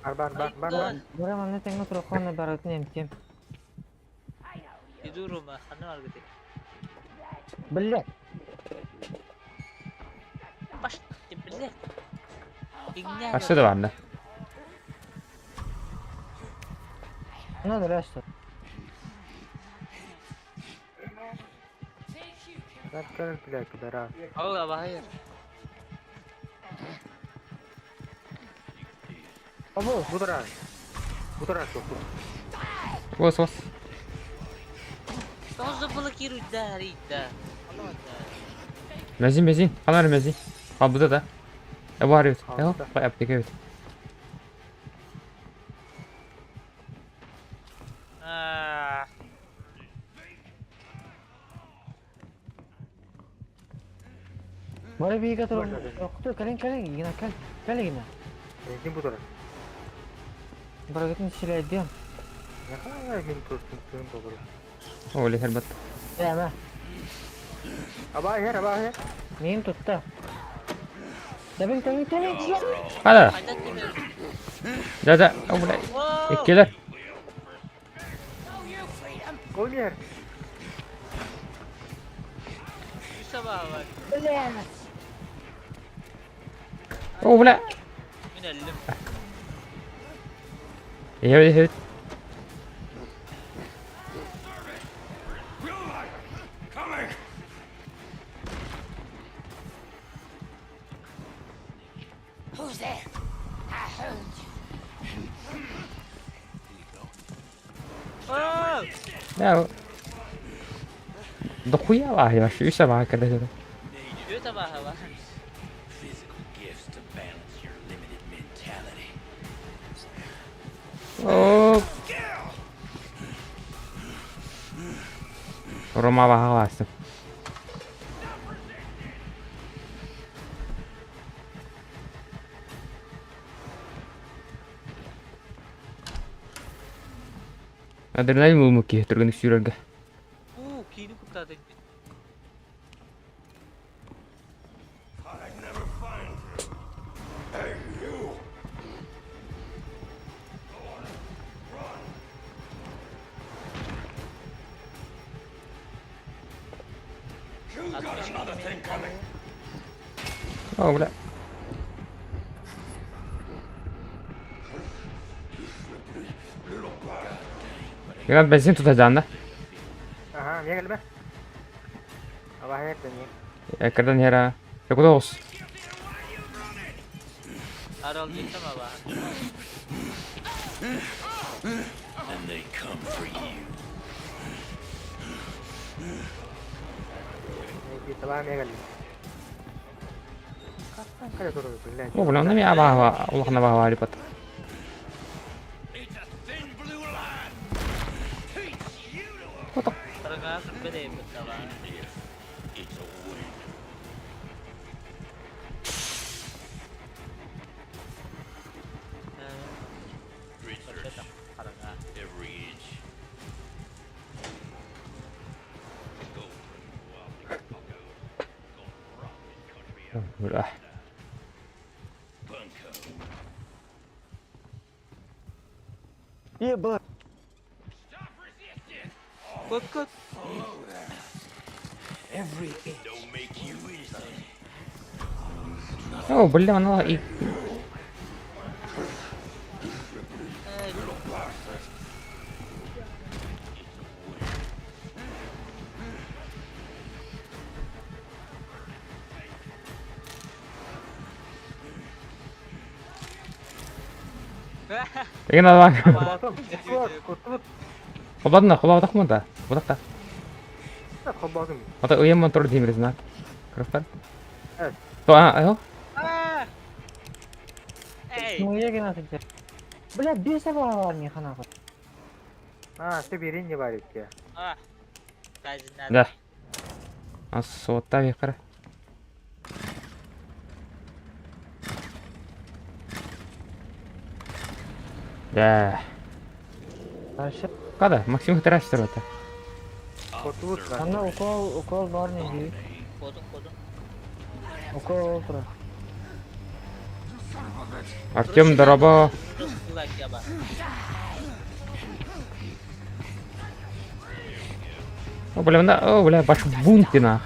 Бар бар бар бар бар. бара манна тэҥҥэ туруохха барытын эмтиэм. Иду Рома, ханна баргыты. Блядь. Баш, блядь. Игня. Ашты да бар да. Надо ляжь. Мэргэн, блядь, пидорас. Ол абахайыр. Обу, Бу турар. Бу турар суох. Ос, ос. Тоҕус заблокируй да, Рита. Бензин, бензин. Ханар бензин. Халбыда да. Э бар бит. Э, бай аптека бит. Аа. бары биигэ турун. Охту, кэлин кэлин, игина кэл. Кэл игина. Бензин бу турар. Барыгытын силэйдиэм. Яхаа мин туртун тыын толору. О, лехер бат. Ээ, мэ. Аба иһэр, аба иһэр. Миин тутта. Дэбин кэлин кэлин. Хада. Хайдах кимер? Да, да. О, бля. Воу! Иккилер. Ол иһэр. Үс абаха бар. О, бля. Мин өллүм. Эһэбит, эһэбит. Who's there? I heard you. Оу! Я. Дохуя лахи вообще, үс абаха кэлэ. Үт абаха бар. Physical gifts to balance your limited mentality. О. Рома абаха ластым. Адреналин булмук киһи түргэнник сүүрэргэ. Уу, киини куттаата икки. I'd never find you. Hey, you! Go on, run. You got another thing coming. О, бля. Иван бензин тутадан да? Эмиэ кэлбэ. Абаһа эрдэ эмиэ. Эккирден иһэр Куда оҕус? Аралдьыттам абаһа. And they come for you. Табаа эмиэ кэллим. Хастан кэлэ турар, блядь. О, бля, онно эмиэ абааһы улахан абааһы баар ипат. It's a thin blue line. Teach you to Хараҥаҕа көрбөт эбиппит абаһа. If it's a win. Э, Көрбөт хараҥа. Every inch. Go while the buckos gonna rock this country out. Бля. Bunko. Еба! Stop resisting! Кот кот. Every inch. Don't make you innocent. О, бля, она и... Э, Деген абаа. Холбоотум. Куттубут, куттубут. Холбадына, холбатах мында. Бодақта. Холбоотум. Ата ыйым мотор дейміз знак. Кырыктар. Э. То, а, айо. А! Эй! Ну я генатыджа. Бля, бес абааһы баар миэхэ нахуй. А, ты бери не варит тебе. А! Казин надо. Да. Асуотта векара. Да. Дальше. Када, Максим хитараш это. Куттубут. Анда укол, укол бар не дейт. Кодун кодун. Укол тура. Артем Дороба. Кулак яба. О, бля, мында, о, бля, баш бунты нах.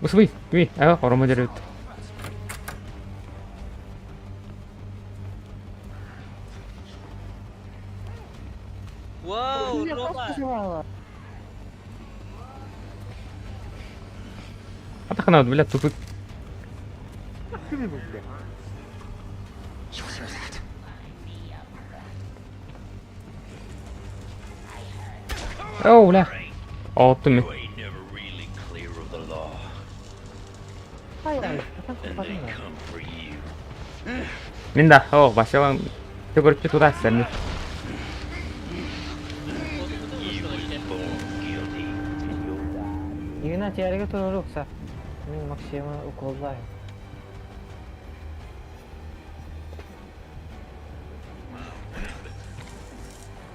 Усвый, ми, а, оромо дерют. Вау, Бля, Рома! хас абааһы бар. Атахана, бля, тупик. Ты бля. О, бля. О, ты ми. You ain't never really clear of the law. Ай, ай, хасан And they купатын да. come for you. Минда, о, башалан. Ты говоришь, туда сами. Кодун кодун You ушел was вообще. born guilty. And you'll die. Игнат ярыга турурукса. Мин Максима уколлайм.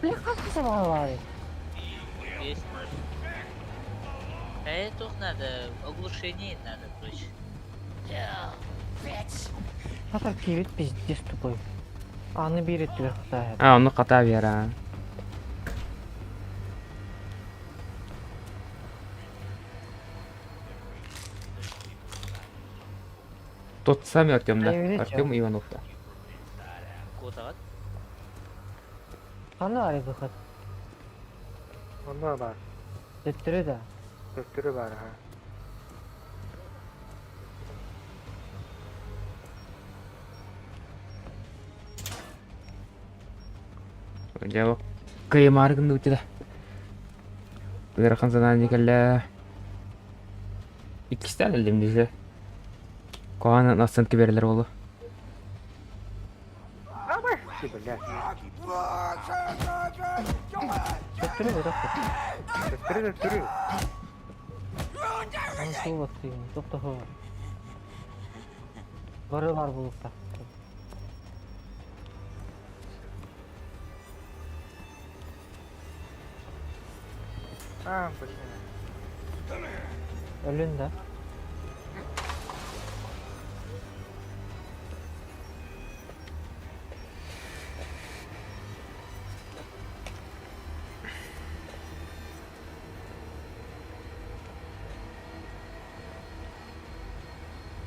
Бля, хас абааһы бар. Есть. А это надо, оглушение надо, короче. Хатар киирбит пиздец тупой. Аны биир өттүгэр хатаа. А, ну ката вера. Тот самый Артем, да? А я видел. Артем Иванов, да. Кодагат. Ханна арый выход. Онно бар. Төттөрү да. Төттөрү бар, ха. Дело. Каймаргын у тебя. Ыарахан санаан кэллэ. Иккистээн өлдүм дии. Куһаҕан оценка биэрэллэр буолуо. Ты, бля. Төттөрү бытах. Төттөрү, төттөрү. Аны суут тыйын. Токтохо. Бары бар булукта. А, блин. Өлүн да.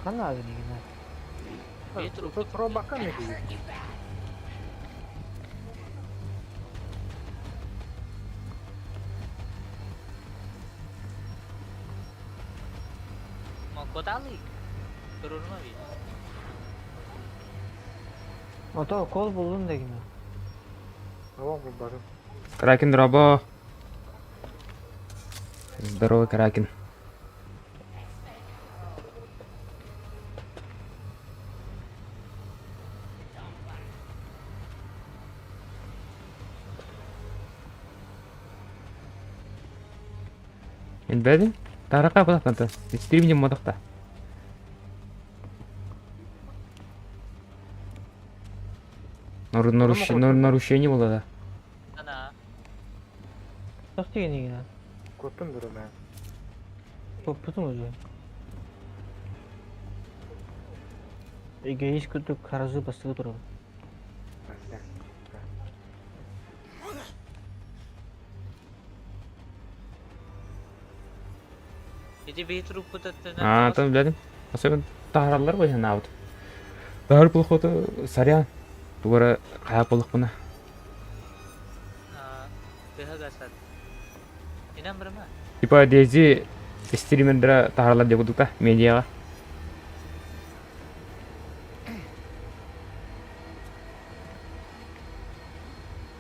Ханна абын Игнат. Робакка не дии. Кодалый. Турурма бит. Ото кол булдум да гина. Робак булбатым. Кракен дробо. Здорово, Кракен. Билбэтим. Тарака кутахтан стримнем модохта. Нарушение было да. Ана. Тох дигин Куттум дуру мэ. Коппутум уже. Эгоист курдук харазы бастыгы турабын. Ити биһи труппут өттүнэн А, там билэтим. Особенно таһараллар быһынаабыт. Таһар плохото сарян. Тугара хайа болукпуна. Тыһа гасат. Инан бырма. Типа Дейзи стримердера таһаралар диye курдук та медиаҕа.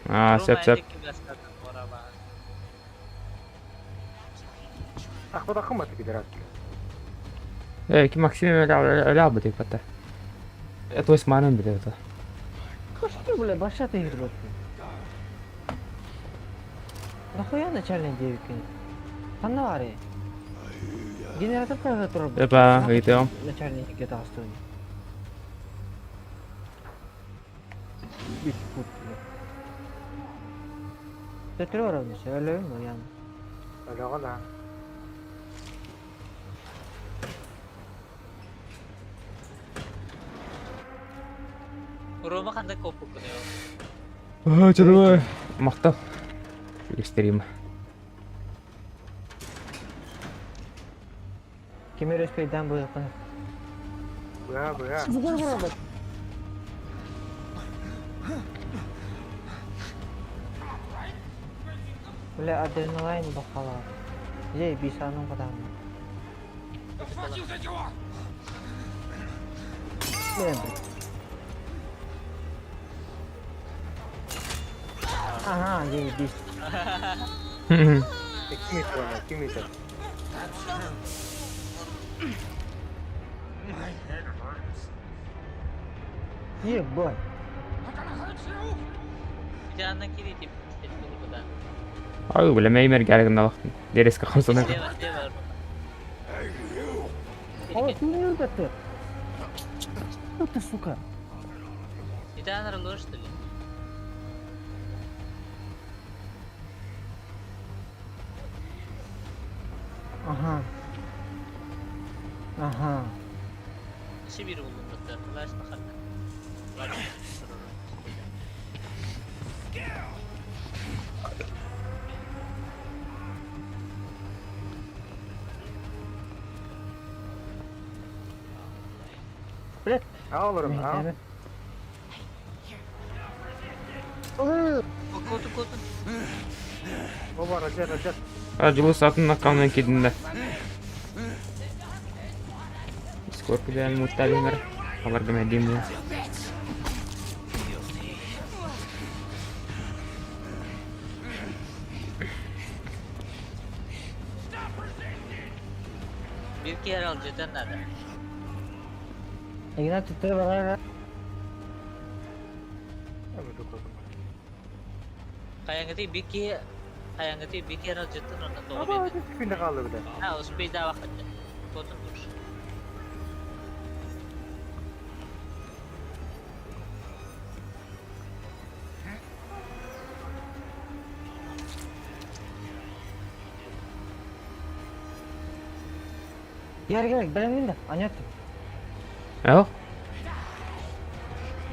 Аа, сөп сөп. Э, ки Максим өлө албыт иппата. То есть манын биле это. Что, бля, баша ты игрок? Нахуя начальный девки? Ханна Генератор клавиатура. Эпа, ыйтыам. Начальник GTA стоит. Бит пут, бля. Төтөрө барабын, өлөйүм ян. Өлөҕө да. Рома ханда коппуккун Чудовой. Махтал. Стрим. Ким өрөспөйден бу якын. Быа быа. Бля, адреналин бахала. Ей, бисанын кадам. Блин. Ага, ей, бис. 2 метр ана, 2 метр. Ебать. Жанна кири тип да. Ай, бля, меймер гәргін алақтын. Дереске қамсана. О, ты не ты. Что ты, сука? Итан ложь, что ли? Ага. Ага. Сибирь булдум бытта. Лаш баханна. Блядь. А олорум, а? Коту коту. Оба, раджат, раджат. А, жылы сатын аккаунтынан кидин да. Скорпион муталинер. Аларга мәдим. Bir kere al жетен надо. Игнат ты барара. Каянгыты бики каянгыты бики ал жетен ондан Аба, күндө калды биле. А, успей да вакыт. Котун тур. Яр керек, білемін да, анят. Эл?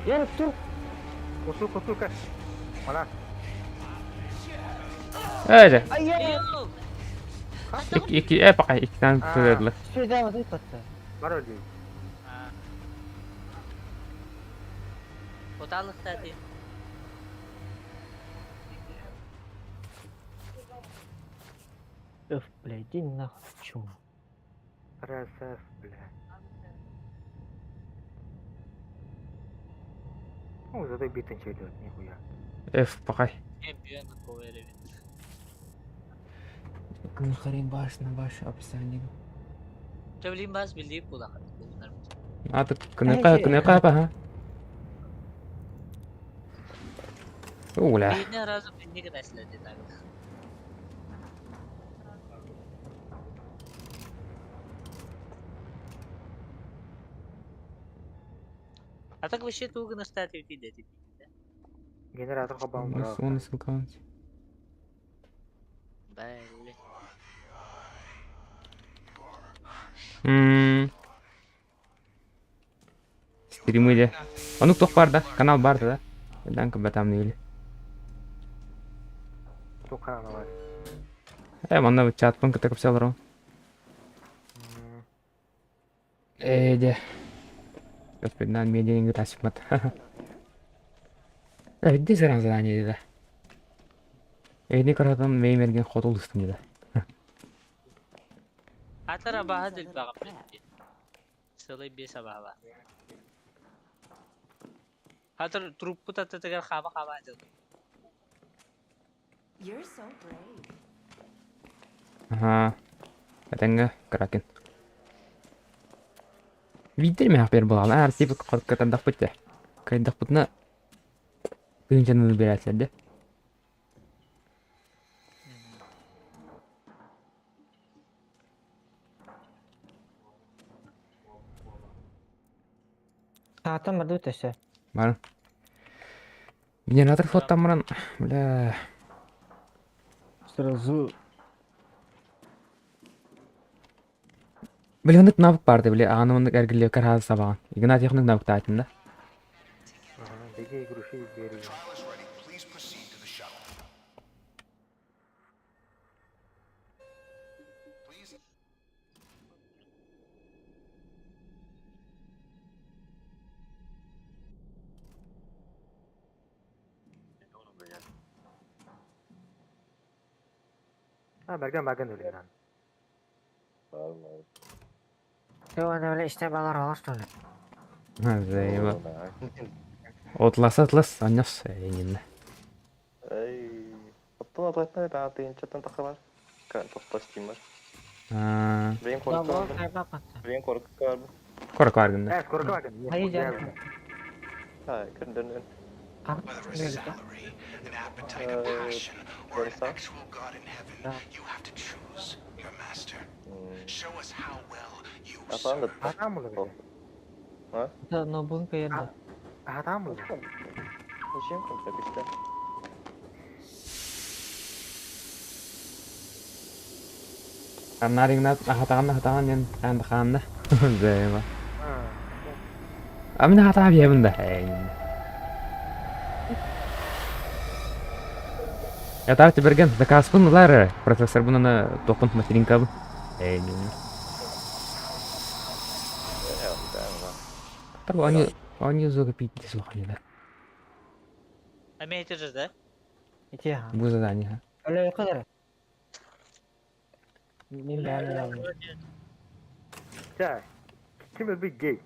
Яр, тур. Косу, косу, каш. Мана. Эже. Ай, яй. Ики, ики, э, пока, ики там söylediler. Успей да, вот это. Бар өлүй. Оталыктаати. Öf, бля, иди нахуй, чмо. РСФ, бля. Ну, зато битын идет, нихуя. F пахай. Эмпион коверевит. Күн баш на баш описание. Төблин бас билдип булахат булунар. Аты кыныка кыныка па. Уля. Бийне разу бинник наследи так. А так вообще тугы на статью ти Генератор хабам брал. Он ссылка. Бля. Стримы де. Онук тох бар да, канал бар да. Данка батам или. Тука бар. Манна чат пын кытак псалро. Де. Господи, на мне деньги тасипмат. Да, ведь заран задание да. Эни каратан меймерген хотул ыстым да. Атара баха дил багам. Сылай бес абаба. Хатыр труппу татытыгар хаба хаба дил. You're so brave. Ага. Атанга кракен. Видер ме хапер була. Ар тип катандак битте. Кайдак бутна. Тынчаны берәтләрдә. Саатан барды өтөсө. Бар. Генератор фоттан Бля. Сразу. Бля, оннык навык барды, бля, аны оннык эргилле кархаз сабаган. Игнатий оннык навык таатын да. Ага, беги, груши, бери. Trial is ready. Please proceed to the shuttle. Please А, Берген Берген өлүнөн. Öyle işte balar olur что ли? Заеба. Отлас атлас, аннас энинне. Эй, оттон атайтна баатыынчаттан тахалар. Кан тохтостимар. Аа, Бен Да, коркар. бол Бен коркар. коркар гынна. Э, коркар. Hayır canım. Ха, кырдын. Whether a salary, an appetite, a passion, or an Борисов? actual god in heaven, you have to choose your master. Show us how well you Атан да. serve. Атам булар. А? Да, но бунка yerде. Атам булар. Зачем контрабиста? Аннар Игнат ахатаган ахатаган мен анд ханна. Заеба. А. Амин хата бьебин да. Я тарты берген заказ лары процессор буны на топын материнка бу. Табу они закупить слухали да. А меня это же, да? Ити ха. Бу задание. Öyle kadar. Мен бәрін алдым. Ча. Ким өлбүй гей?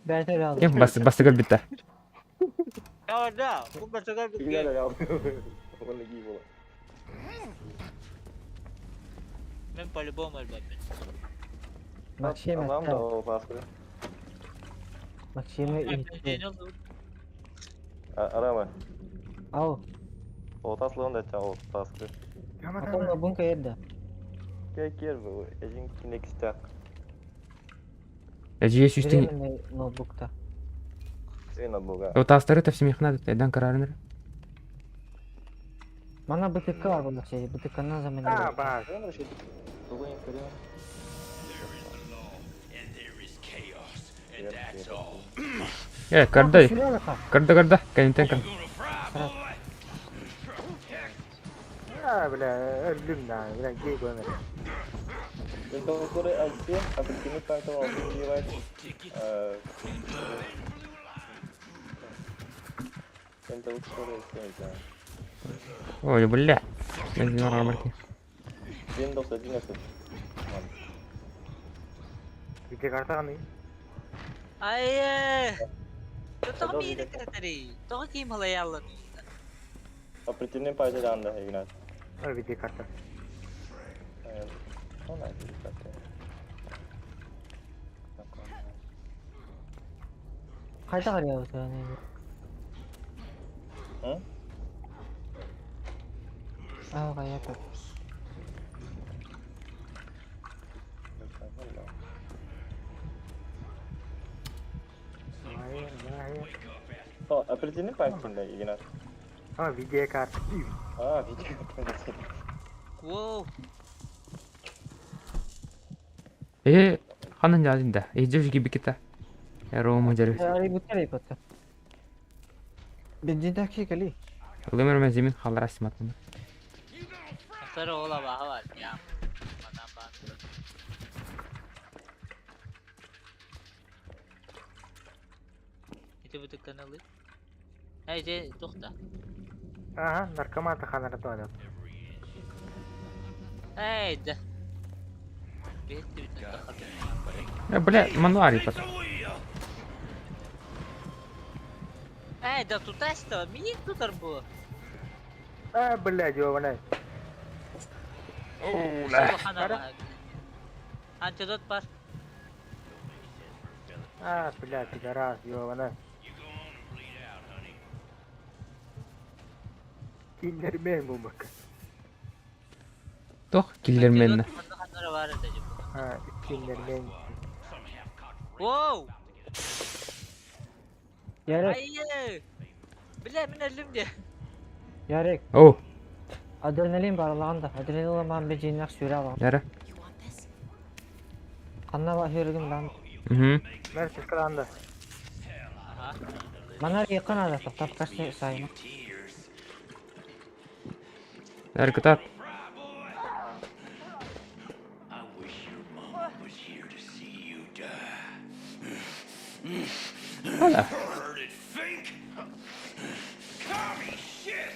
Бәрін алдым. Кем бас бастыгыр битте. Да, да, бу бастыгыр битте. Мен по-любому өлбөппүн. Максим Анам да это. ол паспорт. Максим ити. Арама. Ау. Ол таслыгын да ча ол паспорт. Атам да бунка yerде. Кер кер бу. Эжин кинекста. Эжи сүстен. Временный ноутбукта. Сен буга. Отастыры тәфсим ихнад эдан карарыныр. Мана БТК бар бұл şey. БТК-ны А, заменили. ба. There is the law, and there is chaos, and that's all. Э, карда. Карда карда. Кайнтен кар. You gonna fry, boy? А, бля, өлдүм да. Бля, гей көрмөдүм. Э, Ой, бля. Бензин барар. Windows 11. Видеокарта аны. Айе! Тоҕо миини кэтэрий? Тоҕо киим халайааллан? Оперативный память анда Игнат. А видеокарта. Она видеокарта. Хайда қария М? Аа, гаяпа. О, оперативный память да, Игнат. А, видеокарта. А, видеокарта. Воу! Э, ханан жадында. Э, жеги бикета. Рома жары. Ари бутер ипатта. Бензин такси кали. Лымер мезимин халар асматын. Сара ола баха бар. Я. Манан бан. Ити бу каналы. Эй, же, тохта. Ага, наркоман ханара туалет. Эй, да. Бетти бит Э, бля, мануари пат. Эй, да тут аста, мини тутар бу. А, блядь, ёбаный. Антидот бар. А, блядь, пидорас, ёбаный. Киндермен бумак. Тох киллермен. А, киндермен. Воу! Ярек, Айе! Бля, мен өлдüm де. Ярек. О, Адреналин бар алағанда. Адреналин бар бензин сүрә алған. яра. Қанна бар хүргін бан. Угу. Мерсис каланды. Манар якын ада тоқтап кашты сайма. Яр кытат. I wish your mama was here to see you die. Hala. Heard it think? Commie shit!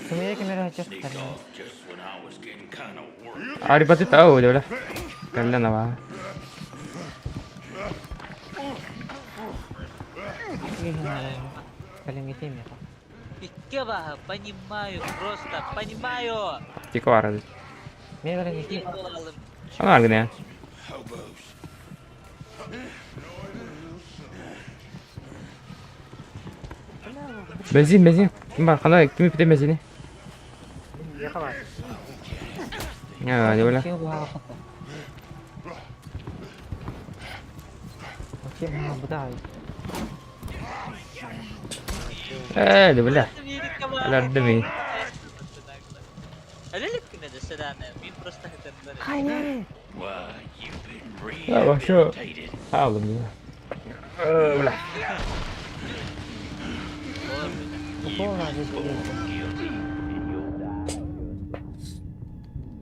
Сумия кемер хачыр. Sneaked off just when I was getting kind of worked. Ари баты тау, бля. Каллана ба. Калингетим я. Икке баха, понимаю, просто понимаю. Тико арады. Мен калингетим. Алым. Ана аргыне. Hobos. Бензин, бензин. Ким бар? Кана ким пите бензини? Не хала. Я, бля. Ким бу хакта. Ким бу да. Э, бля. Алардыми. Әлелек кенә дә сәдәне, мин просто хәтерләр. Why, you've been А, вообще. rehabilitated. Алдым. Э, бля. Guilty, and you'll die.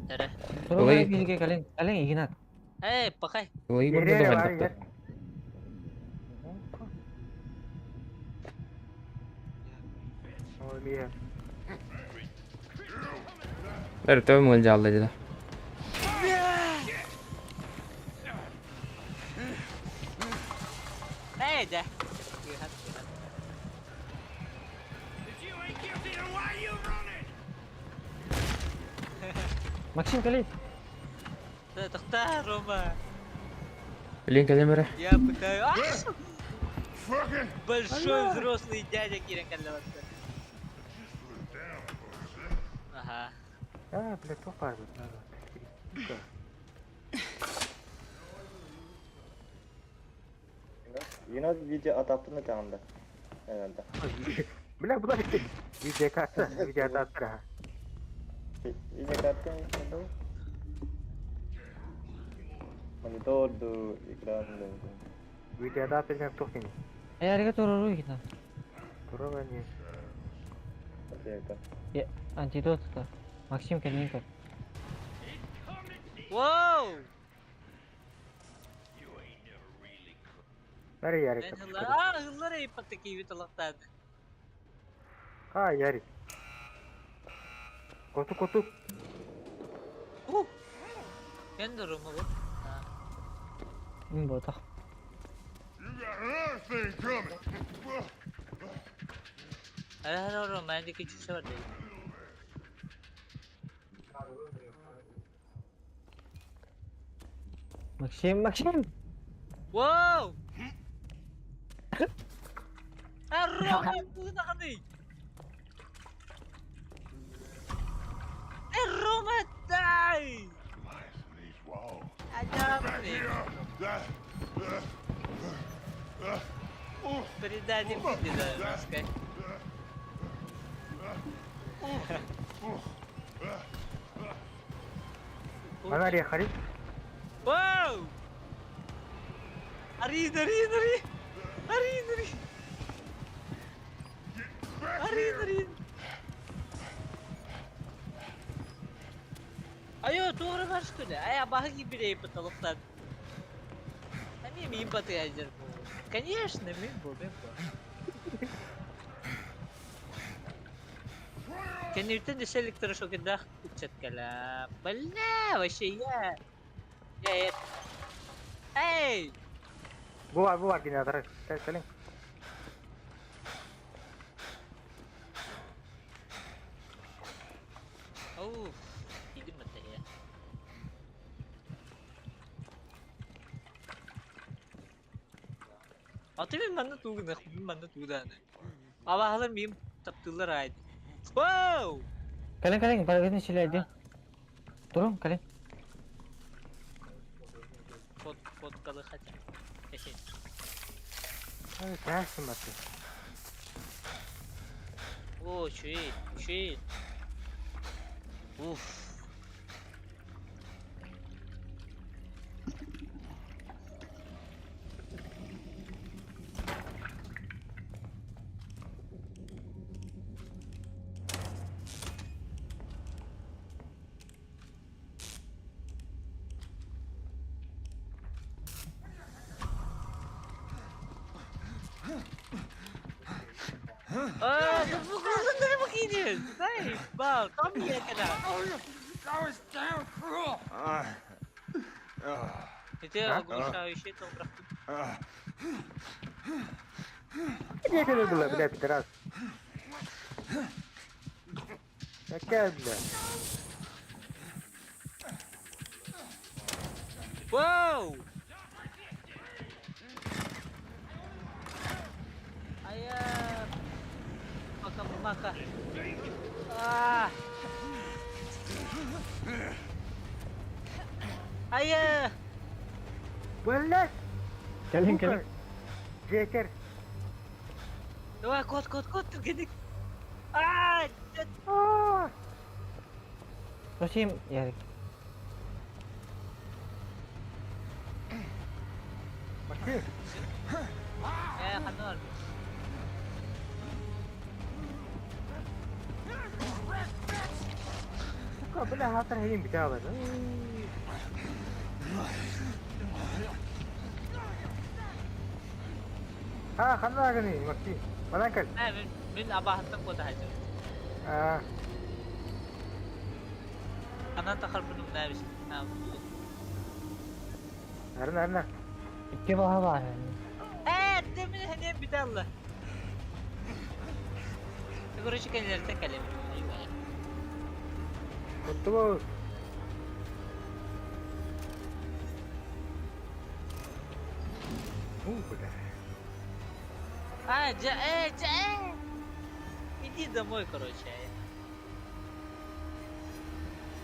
Әре. Олай- Бизге калин, калин игнат. Эй, пакай. Улай Ере, бурда бар, да. ер. Ой, мия. Эр төө мөл жалды деді. Эй, да. If you ain't guilty, then why you running? Максим кали. Тохта, Рома. Блин, калемере. Я пытаюсь. Большой взрослый дядя Кирен Каллаватта. Ага. А, блядь, то бар. Игнат видео адаптер тағында. Herhalde. Бля, бу да видеокарта, видеоадаптер. Видеокарта это Монитор ду, экран ду. Видеоадаптер ден тоқтын. Ярга туруру игнат. Тура не. Это. Антидот та. Максим калин кал. Воу! Бары Ярик. Мен ыллар, ыллар эйпатта киибит алактаады. А, Ярик. Коту коту. Мен durumu bu. Мин ботах. Her her mendeki чүсө бар дейт. Максим, Максим! Вау! Рома, тугунаханый! Рома, дай! Предатель ты, Анария харит. Вау! Арин, арин, арин! Арин, арин! Арин, арин! Айо, тугры барышкыны. Ай, абаһы кибирей потолоктан. А мен мин батыгайдыр бу. Конечно, мин бу, мин бу. Кенниртен десе электрошокедах кучаткала. Бля, вообще я... Я это... Эй! Була, була генератор. Кэлин. Уф, иди я. Аты мен манна туугунах, мен манна туудааны. Абаһалар миим таптыыллар аайд. Вау! Кэлин, кэлин, барыгытын силэрдин. Турун, кэлин. Фот, фоткалы хотя. Эхи. Ай, кәсім баты. О, чуй, чуй. Уф. А, да выкинешь! Дай, бал, там я когда. That was damn cruel. Это оглушающий то Где это было, бля, пидорас? Какая, бля? Вау! А я... Пока, пока. А! А я... Блядь! Кэлин, кэлин. Джекер. Давай, кот, кот, кот, түргенік. А, А, Максим, Ярик. Максим. Я ханор. Сука, бля, хатыр хейм биталар. А, ханна гани, Максим. Манан кэл. А, мен мен абахаттан кота хажы. А, Анан тахар бұным нәбіс. арна, арна. Икки баха бар. Э, демин хенем биталла. Короче, кәлерте кәлем. Оттого. У, бля. А, джа, джа, э. Иди домой, короче.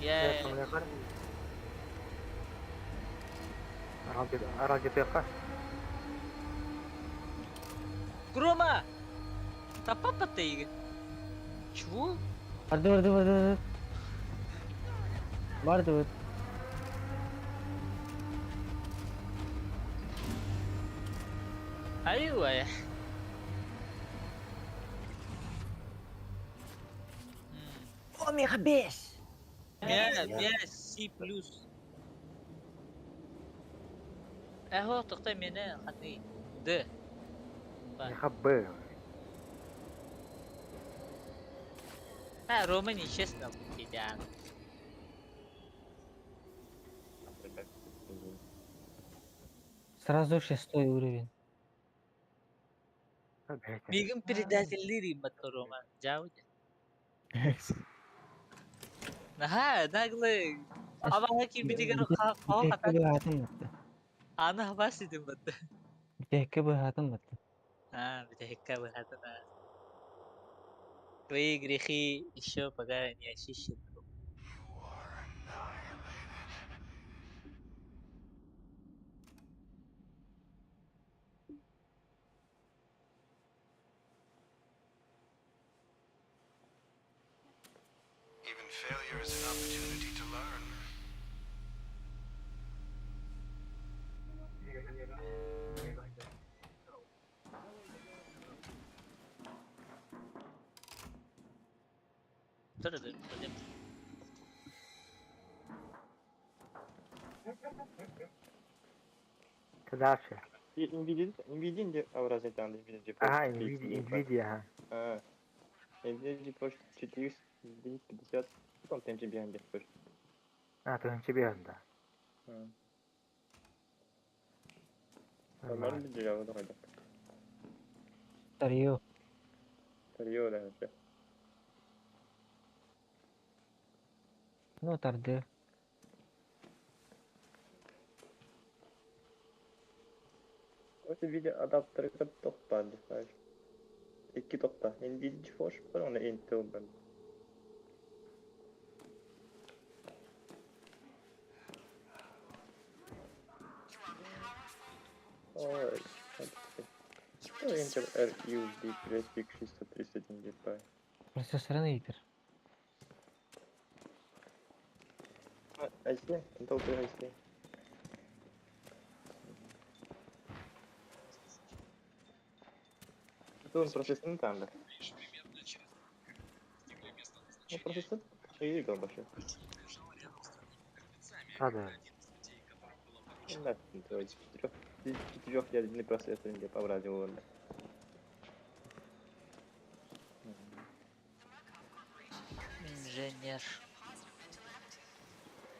Я... Арал Грома! Да папа ты. Чего? Барды, барды, барды. Барды. Айуа. О, меха бес! Меня, C плюс. Эхо, тоқтай мені, ханы. Д. Б. Миэхэ Б. А, Рома нечестно идеально. Сразу шестой уровень. Мигин предателлиир иммат Рома. Дьаабы. Наһаа наглый. Абаҕа киирбитигэр хоһо Бүтэһиккэ хатан быһаатын батта. аны хабаас ситим батта. Бүтэһиккэ быһаатын батта. А, бүтэһиккэ быһаатын аа. Твои грехи еще пока не очищены. Even failure is an opportunity to learn. Dur dur dur. Дальше. Nvidia, Nvidia где образование там Nvidia GeForce Ага, 450 Nvidia, Nvidia, ага. А, Nvidia GeForce 450, потом там тебе GeForce. А, то тебе да. Нормально делал, давай. Старье. Старье, да, вообще. Ну, тарды. Вот видео адаптер тохтаа дихай. Икки тохтаа. Nvidia GeForce бар, оны Intel бар. Ой, Intel RUD Graphics 631 DPI. Процессорын ыйтыр. i7, Intel Core i7. Это он процессор там, да? Ну, процессор шире большой. А, да. Да, четырехъядерный процессор где по радио. Инженер.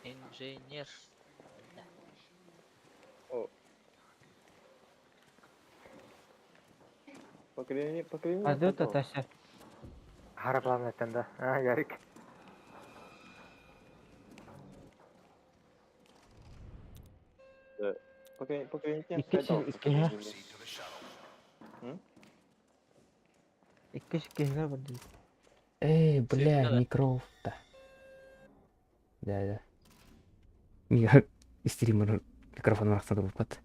Инженер. Да. О. Поколение, поколение. Пойдет Тася. Харапламнаттан да. А, Ярик. Поколение, поколение. Икки Икки киһигэ бардыы. Эй, бля, Светлана. микроф-то. Да, да. Мига стример микрофон арахсан турбат.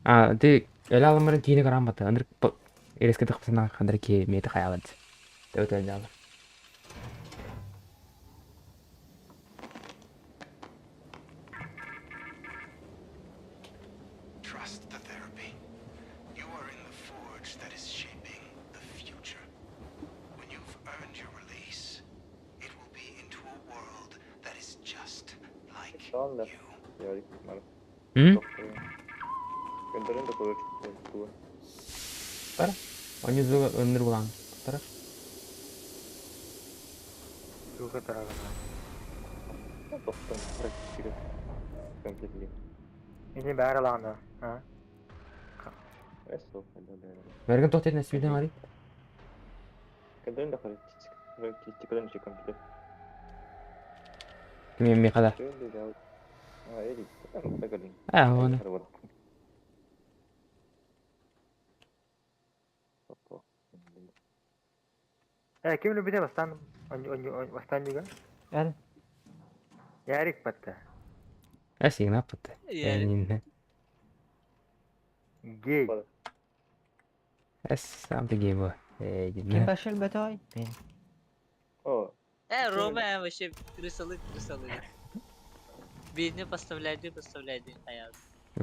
А, ты эле аламарын кийини караан бата. Андыр эреске тахпсана хандыр ки мети хаялат. Төт эле Trust the therapy. You are in the forge that is shaping the future. When you've earned your release, it will be into a world that is just like Tamam da. you. Ярик, мар. М? Көнтөрөн да көрөчү. Они зуга өндөр булан. Тара. Туга тарагана. Тоқтон практически компьютер. Ini бәрі лағына. А? Эсо, да, да. Берген тот этне свиден ари. Көнтөрөн да характеристика компьютер. Ким ми када. А, Эрик, там тагалин. А, оны. Э, ким любите бастан? Бастан юга? Эн. Ярик батта. Эсигна патты. Я Энин. Гей. Эс сам ты гейм. Эй, Ким башыл батай? Мен. О, Рома вообще крысалы крысалы. Бедни поставляй, поставляй, хаят.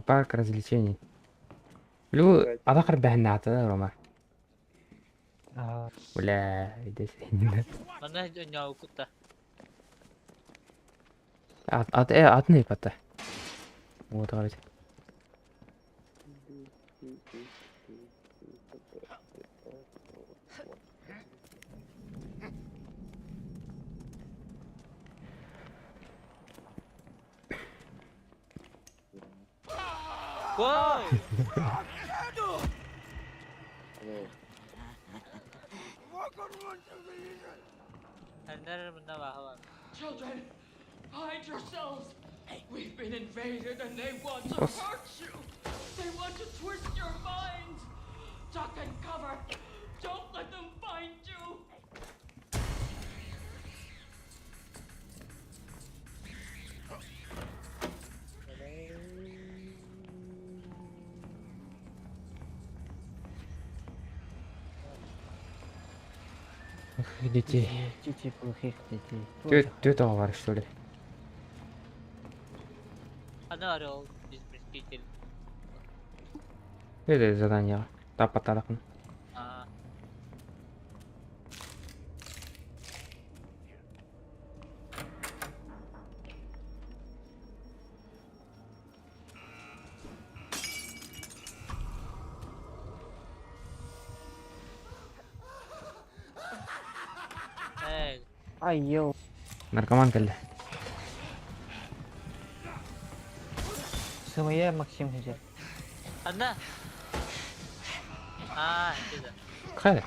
Парк развлечений. Лю, адакыр бәһнәте Рома. Аа. Бля, иде син. Мана няу кута. Ат ат э ат не патты. Уотаҕа эбит. Wow! Children, hide yourselves. We've been invaded and they want to Ос. hurt you. They want to twist your minds. Duck and cover. Don't let them find you. Детей. Дети плохих детей. Түөрт түөрт оҕо бар что ли? Аны орел без мститель. Это задание. Таппаталакын. А. Эй, Ай, йоу. Наркоман кэллэ. Сымыйа Максим хызер. Анна. А, это. Хайа.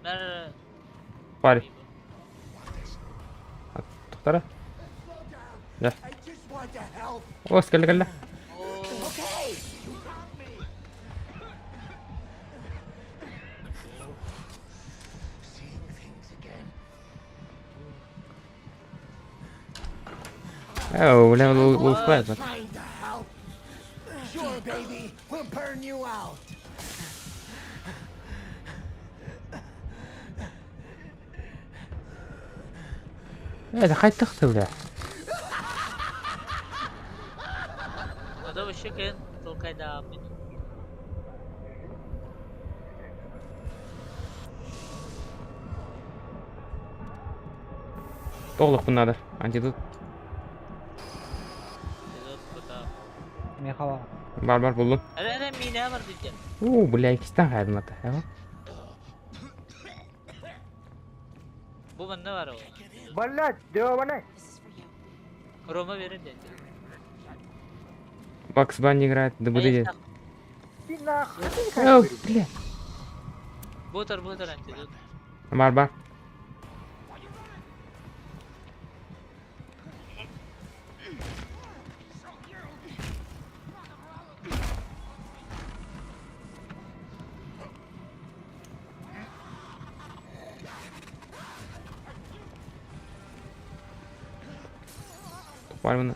Нар. Пари. Тохтара. Да. Ос кэллэ кэллэ. Оо, бля, улуспайт. Trying to help. Sure, baby, we'll burn you out. Это хай тахта, бля. Ода вообще кен толкайда мен. Тоҕлохпун надо. Антидот. Михала. Бар бар буллум. Эрэ эрэ миинэ бар дитя. Уу, бля, иккистэн хайдым ата. Бу манна бар ол. Блять, деванай. Рома берин деді. Бакс Банни играет, да будет. Ты нахуй. О, бля. Бутер, бутер антидот. Бар бар. Бар мына.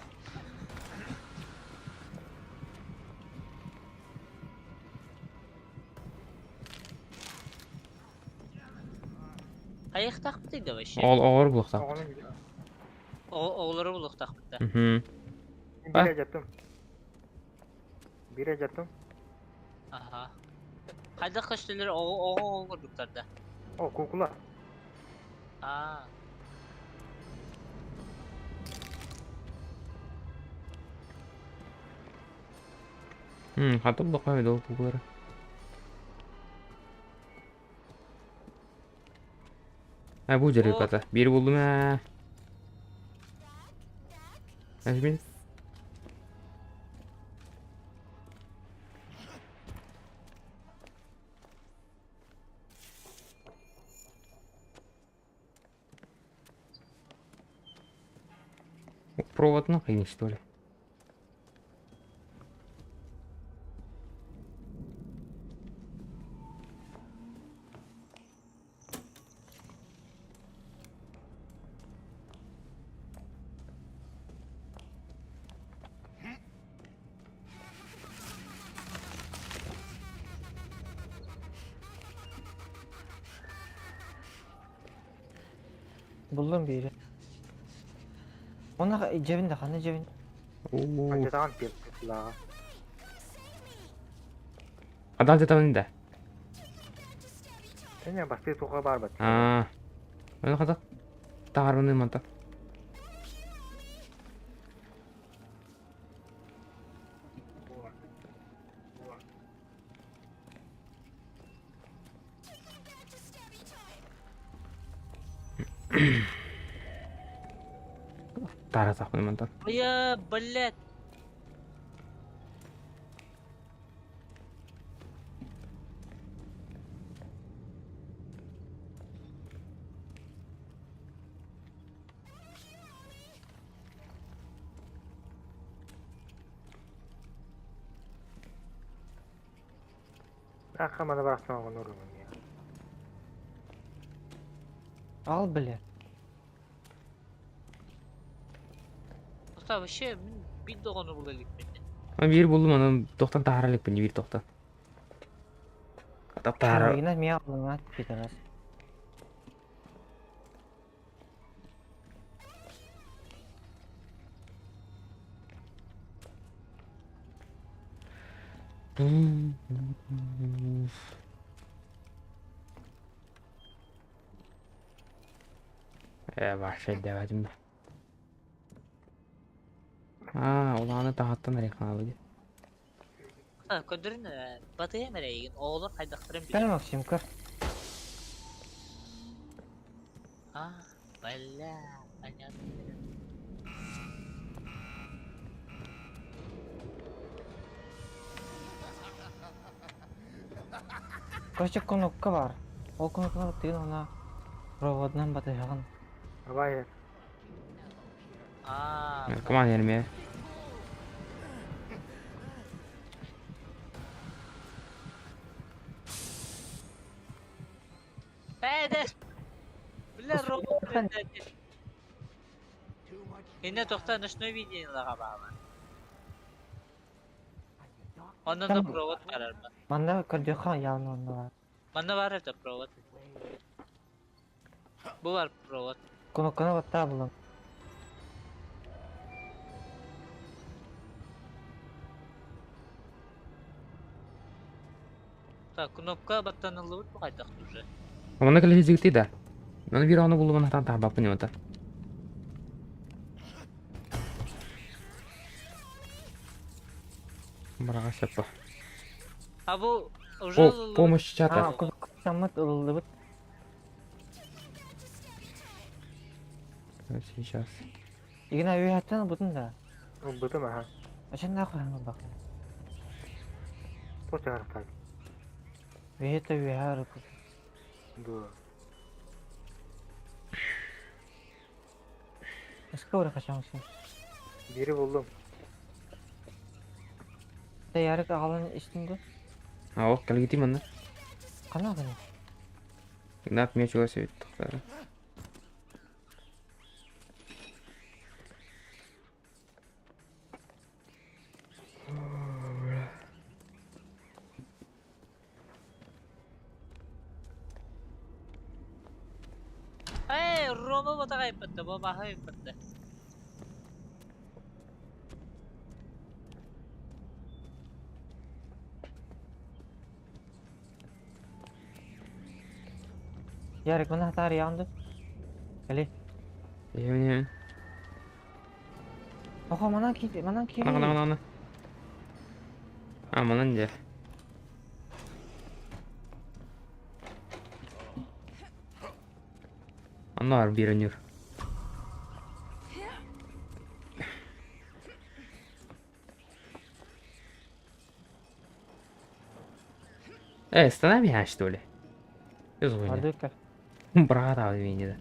Хайыктак бит вообще. Ол оҕор булуохтаах. Оҕолору булуохтаахпыт да. Мгм. Бире жаттым. Бире жаттым. Аха. Хайдах көстөлөр оҕо оҕо курдуктар да. О, кукла. Аа. Хата булуохха эбит ол кукулары. А бу жерге бата. Биир булдум ээ. Әжмин. Провод нахуй, что ли? Буллум биири. Уонна дьэбин да ханна дьэбин? Оо. Алдьатаҕын пиэрпит лааҕа. Ханна алдьатабын да? Эне бастыы туха баар бат. Аа. Оны хата таарыны манта. Таара сахпын мантан. Я, блядь. Аха маны барахсан оҥорорун я. Ал бile. Usta вообще мин биир доҕону була иликпин. Мен биир булдум аны тохтан таһара иликпин биир тохтан. Таптаара. Игнат мия алыңат пидорас. Э, вообще деватим да. Аа, улааны таһаттан эрэ хаалбыт. Көрдөрүн батыйам эрэйигин оҕолор хайдахтарын Көр билэр. Максим көр. А, бля, понятно. Короче, кнопка бар. Ол кнопканы тыгын она проводынан батыһаҕын. Давай. А, Наркоман ерме. Бэдэ! Бля, робот предатель. Инне тохта ночной видение лаҕа Онно да Там- провод барар ба. Манна көрдөхө явно онно бар. Манна бар это провод. Бу бар провод. Кнопканы баттаа булан. Так, кнопка баттанылыбыт бу хайдах уже. Оны кэлэ сизигти да. Оны биир ону булуман хатан таһбаппын юмата. Браға сеппа. А бу уже О, ылыллыбыт. помощь чата. А, кнопка саммат ылыллыбыт. Сейчас. Игна үйәттен бутун да. Бытым аха. Ачан нахуй хаңа бак. Просто харахтар. Үйәтте үйәр кыз. Ду. Эске ора качан Максим. Бири булдум. Та ярык агалын иштин ду. А, ок, кэлгити манна. Кана гына. Игнат мне чего себе тохтары. Эй, Рома батагай патта, бу бахай патта. Ярык мына хатар янды. Кали. Эми. Охо манан ки, манан ки. Ана ана ана. А, манан же. Анна бар биир өнүр. Э, останови, а, что ли? Извини. Бардык. Брат, а меня.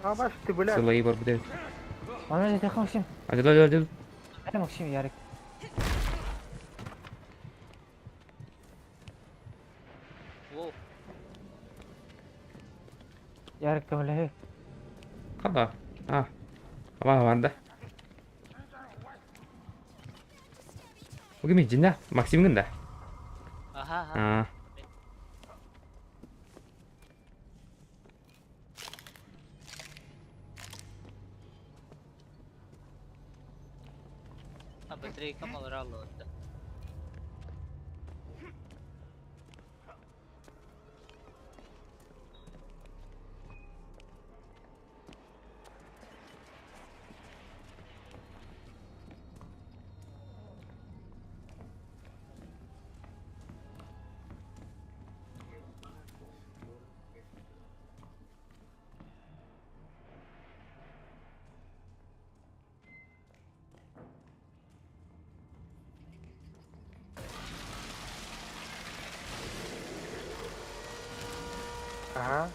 А баш ты бля. Сылайы бар будет. Мана же тихо Максим. Адил, адил, адил. Ай Максим Ярык. Воу. Ярык көмөлөһү. Қада. А. Аба бар да. Бүгін жинда, Максим да. Аха, аха. А. Батарейкам олоро аллыбыт. Ага.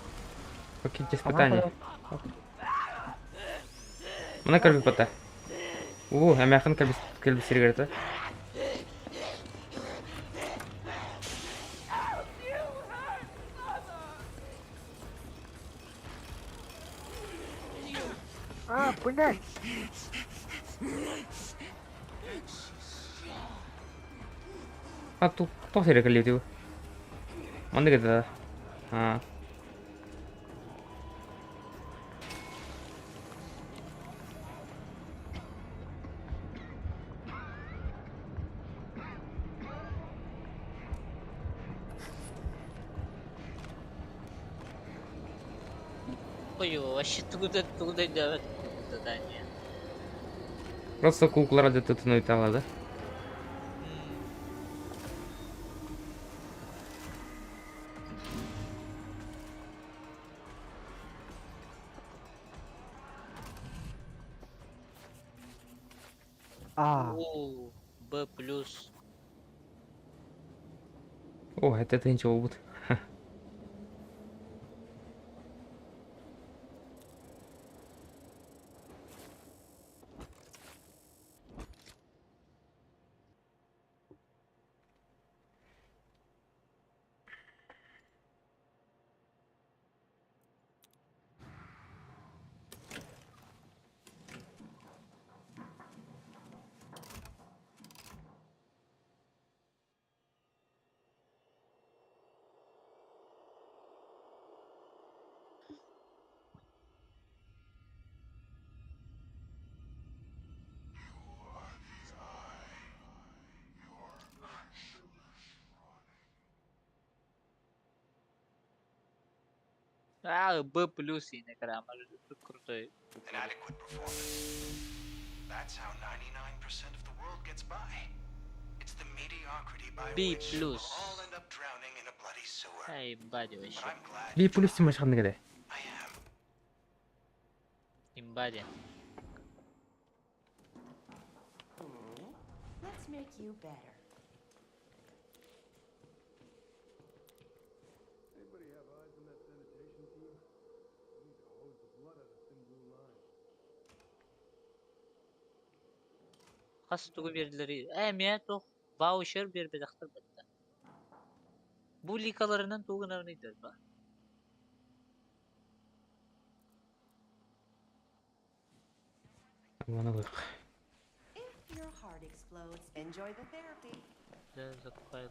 Какие испытания? Мына кэлбит бата. Уу, эмээхин кэлбит сиригэр А, блядь! А тут кто сиригэр кэлбит? Маннык это. А. Ой, вообще туда делать задание. Просто куклара где-то тынуйтала, да? А, О, Б плюс. О, это ничего будет. А, Б плюс и на Крутой. An adequate performance. That's how 99% of the world gets by. It's the mediocrity by B which we'll plus. all end up drowning in a bloody sewer. Ай, бади But вообще. I'm glad B плюс тимаш ханнык эдэ. I am. Имбади. Let's make you better. Anybody have eyes on that sanitation team? We need to hose the blood out of thin blue line. Хас тугу бердилери. Э, мен тох ваучер бербедахтар бетте. Бу ликаларынан тугун авнайдыр ба. Мана лык. If your heart explodes, enjoy the therapy. Да, закупает.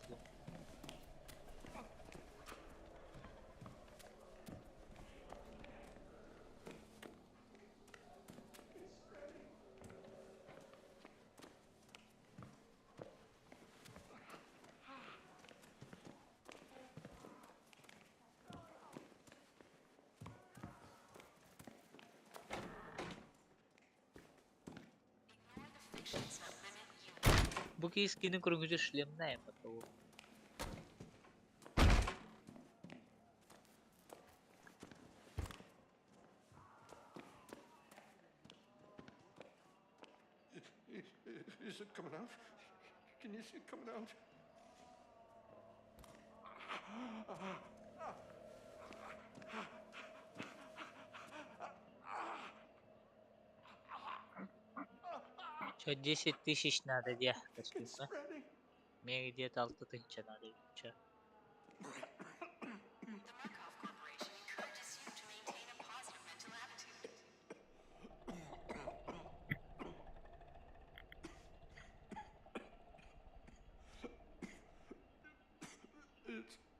Бу кискини көрүңүзү шлемнайм бу. Is it coming out? Can you see it coming out? Чё 10 тысяч надо де костюм, Мне где-то 6 тысяча надо. Чё?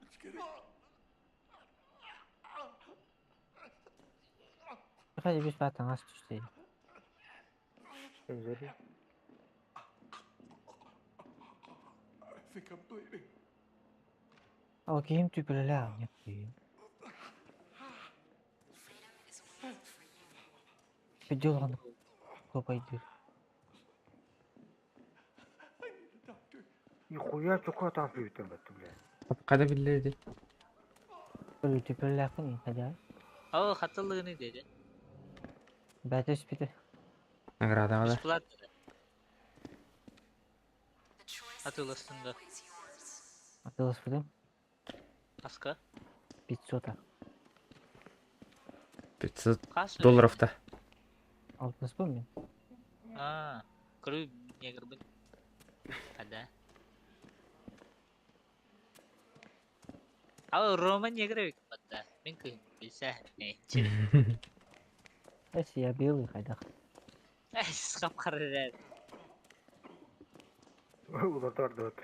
It's getting. Хай бис бата ас түстэ. Üzeri. think I'm bleeding. Ол киһим түпүлэлээх нет. Видеоларын копайдыыр. I need a doctor. Нихуя чука там күйүттэн баттым бля. Хайда биллэрди. Түпүлэлээхпин хадаа. Ау хатылыгыны dedi. Бэт өспүтэ. Наградаҕа да. Бесплатно. Атыыластын да. Атыыласпытым. Аска. 500 500 Хас долларов-то. Алтыспын мин. А, көрүү негрбин. Ада. Ал Рома негр эбит батта. Мин кыһын билсэ. Эс я белый хайдах. Хап-хара эрээр. Улар дот.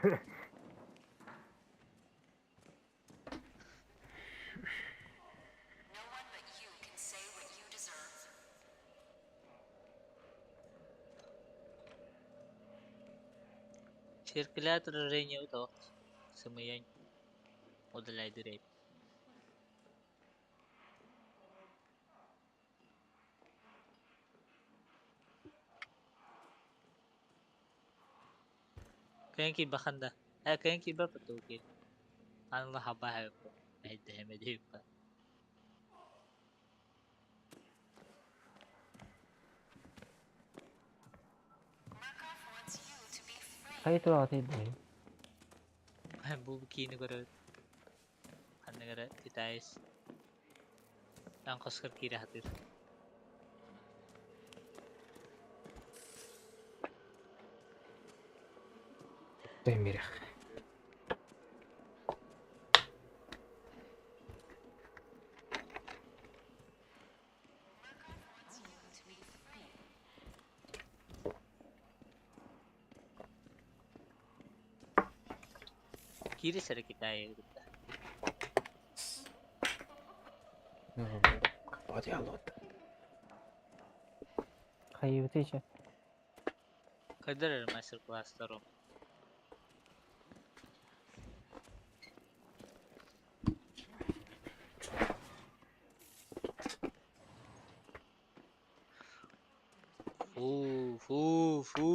Циркулятор отражения утох. Сымыйан. Удаляй дырей. Кыайан киирбэххин да? Ээ, кыайан киирбэппит дуу киир. Аныла хабаа эйдэһэмэдииппэ. Хайа тураҕытый бэйи? Бу киини көрөбүт. Ханнык эрэ китаец аҥхоскор киирэ сатыыр. Тэмирэх. Киирис эрэ Китайы кытта. Хайыбытый чэ? Көрдөр эрэ мастер-класстар Фу, фу, фу,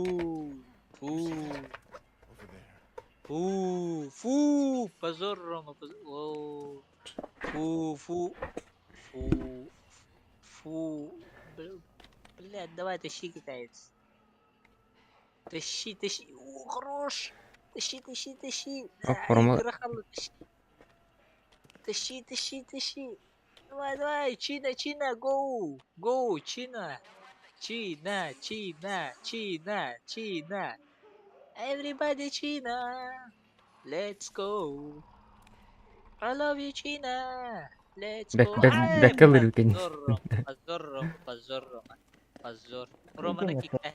фу, Over there. фу, фу, позор, Рома, позор. Оу. Фу, фу, фу, фу. Блядь, давай, тащи, китаец. Тащи, тащи. О, хорош. Тащи, тащи, тащи. Оп, Ай, Рома. Крахал, тащи. Тащи, тащи, тащи. Давай, давай, Чина, Чина, гоу, гоу, Чина. Чина, Чина, Чина, Чина. Everybody China. Let's go. I love you, China. Let's Бэк go. бэк Ай, бэккэ ылырык позор, Рома, позор, Рома, позор, Рома. Позор. Рома на Китай.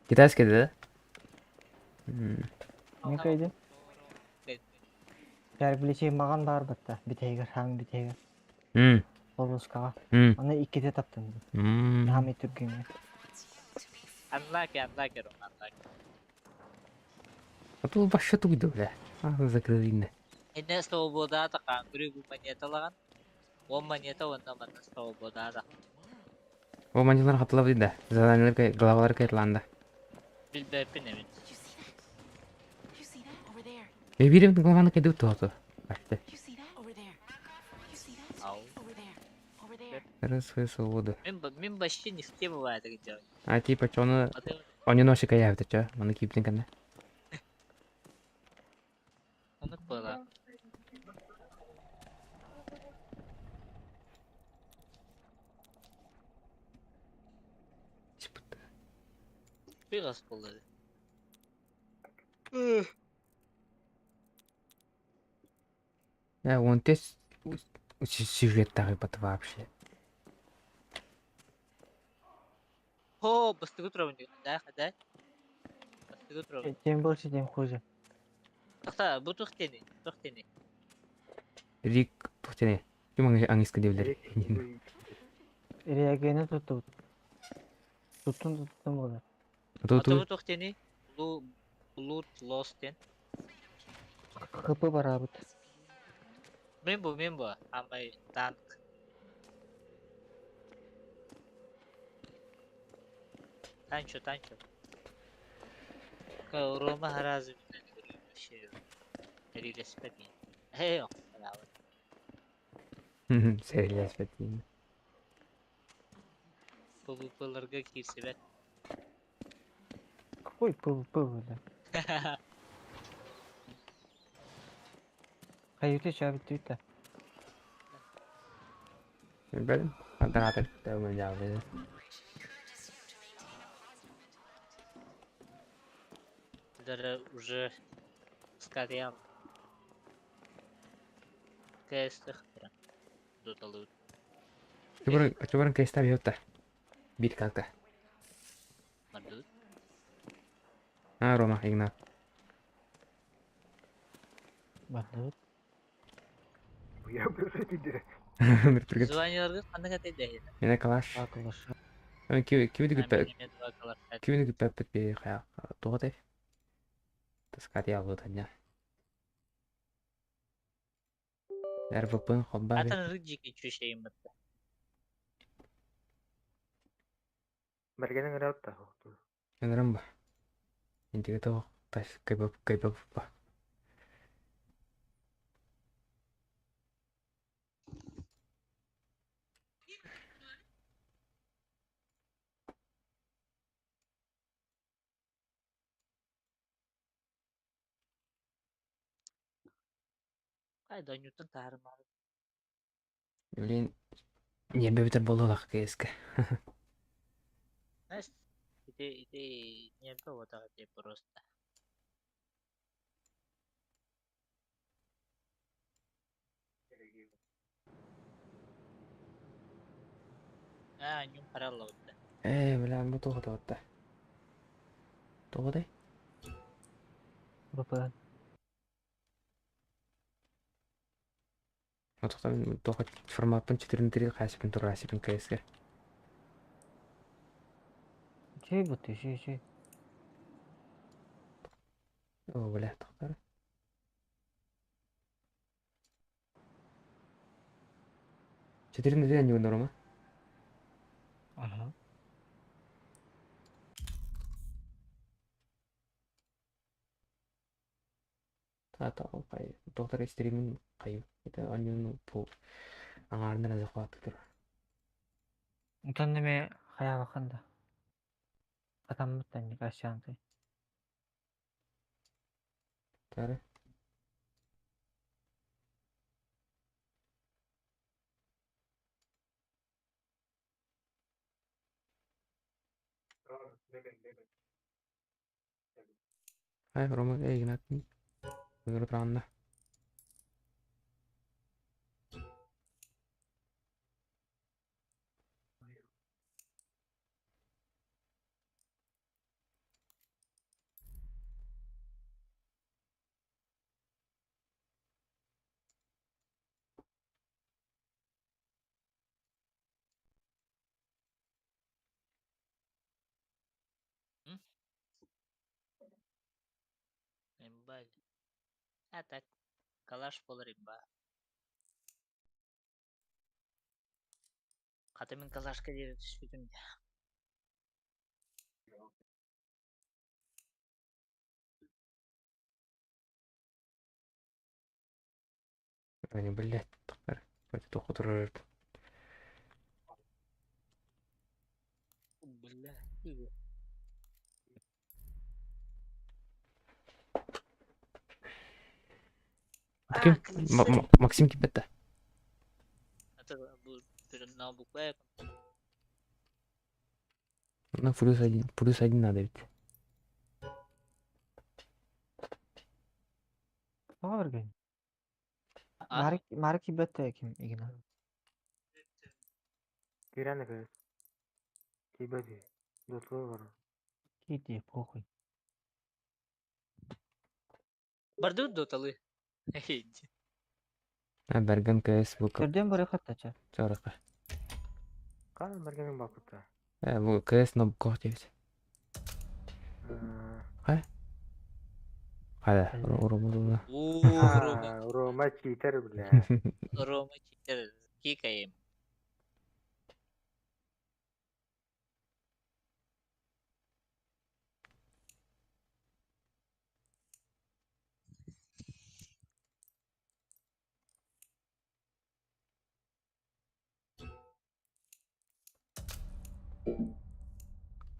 Китайский да? М, Не кайдым? Тәрбилечей маған бар батта. Битейгер, хам битейгер. м, Полускаға. м, Аны икките таптым. м. Хам түргенге. Unlucky, unlucky, Рома, unlucky. А тут вообще тугда, бля. А, закрыли. Инне свободата кангры бу монеталаган. Он монета онна манна свободата. О, манилар хатылап да. Заданиелер главалар кайтланды. Билбеппин эбит. You see that? You see that? Over there. Мен бирим главаны кайда туату. Башты. You see that? Over there. You see that? Ау. Over there. Over there. Раз свою свободу. Мин мин вообще ни с кем бывает так делать. А типа чоны А ты они носика явды чо. Маны киптин кэннэ. онук была. Типа. Бигас болды. Я вон тес сюжет тагы вообще. О, бастыгы турабын. Да, да. Бастыгы турабын. Чем больше, тем хуже. Тохта, бу тухтени, тухтени. Рик тухтене. Ким английский дебилер. Реагені tuttu. Tuttun tuttun болар. Ту Ата ту бу тухтени. Бу Blood Lost диэн. ХП бараабыт. Мин бу, мин бу. Амай танк. Танчо, танчо. Рома харазы Эрилэспэт Эй, Сэриилэспэт диин. ПВП-ларга киирсибэт. Какой ПВП, бля? Хайыты чабыт да. Билбэтим. Хантан аатыр Даже уже скорее КС-тых Доталыыр. Очоборун кэстэ биһутта. Биир калка. Мардыбыт. А, Рома, Игнат. Бардыбыт. Я быстрее. Званияларгыт ханнык этэй Мене калаш. Акылыш. Кибини күппэ кибини күппэппит би хая тугутай. Таскат ялбыт анья. РВП холба. Атын рыджики чүшейим бытта. Мэргэнин ырыатта. Энерем ба. Интиге то тас кайбап кайбап ба. Ай, донютан таарымар. Блин, нербе битер бололах кск. Знаешь, ити ити не вот так просто. А, нюм харалла. Э, бля, бу тугу тугутта. Тугудай? ВПН. Отохтон тоха форматпын 4-3 хайсыпын турасыпын кск. Чей бутты, чей, чей. О, бля, тохтар. 4-3 не Рома. Ага. Та кай доктор стримин кай. Это анюну по аңарынан захват тур. Утан неме хая баканда. Атаммыт не кашанты. Тары. Ай, Рома, эй, Игнат. Өнөр туранна. Имба. А так, калаш болар имба. Хата мин калашка диэри түспүтүм. Они, блядь, тохтар. Это туху турар. Бля. Ким? Максим кипетте. Это бу на буква Ну, плюс один надо ведь. Тоға берген. А? Марик Марик бетте ким игна. Кирәне кыз. Кибеди. Дотлы бар. Кити похуй. Бардут доталы. А, Берген КС бу Көрдөн бары хаттача. чарыка. Кан мэргэнин бакыта. Э, бу КС но кох дейбит. Хай? Хайа, Рома Уу, Рома. А, Рома читер, бля. Рома читер. Кикаем.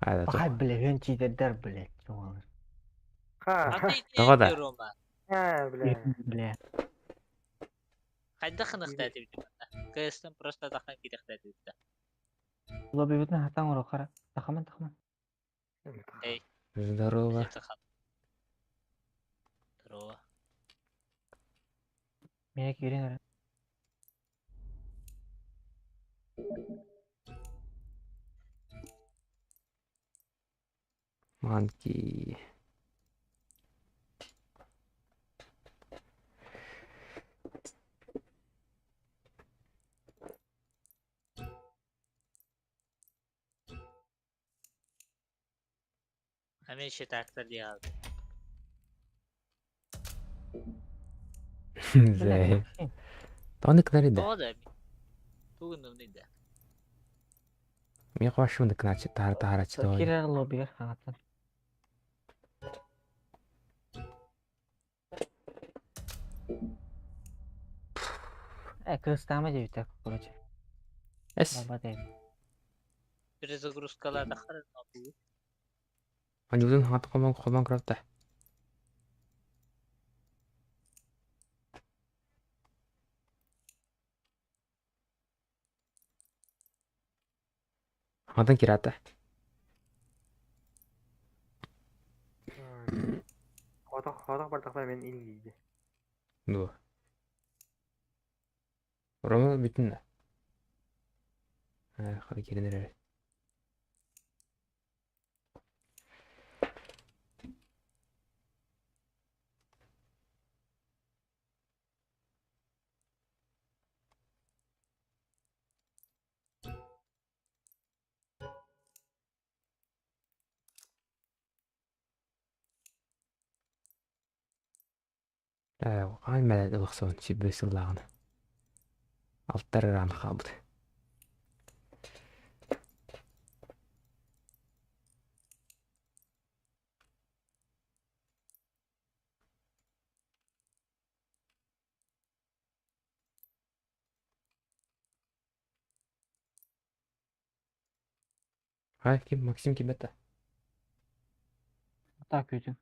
Хайа, Пахай, бля, хүн читердер, блядь. Чуңалар. Ха, А ты Тоҕо да? иди, Рома. ха, бля. Бля. Хайда хыныхта дибит манна. КС-тан просто тахан кириэхтэ дибит. Лобби бүтүн хатан оро кара. Тахаман, тахаман. Эй, Здорово. тахан. Здорово. Мия киирин эрэ. Манки. Амин считактар диал. Зэ. Тоны кнарида. Тода. Тугун да. Мен қуашымды кначы тар тарачы той. Кирер лоббигер хагаттан. Э, кыстама дебит, короче. Эс. Баба дейт. Перезагрузкалар тахар бу. Анюдун хат қолман қолман крафта. Хатан кирата. Хотох хотох бардахпар мен илгийди. Ду. Рома бүтүн. Хады киренер. Хаан мэлэ ылықсон сиббе сыллааҕына. Алтар ыран хаалбыт. Хай, ким Максим ким это? Так күтүн.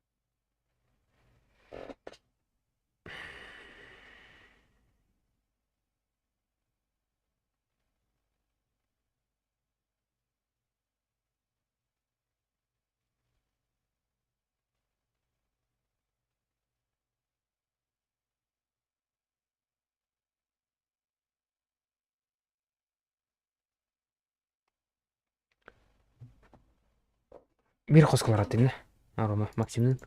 Бир хосколар аттын. Рома, Максимнын.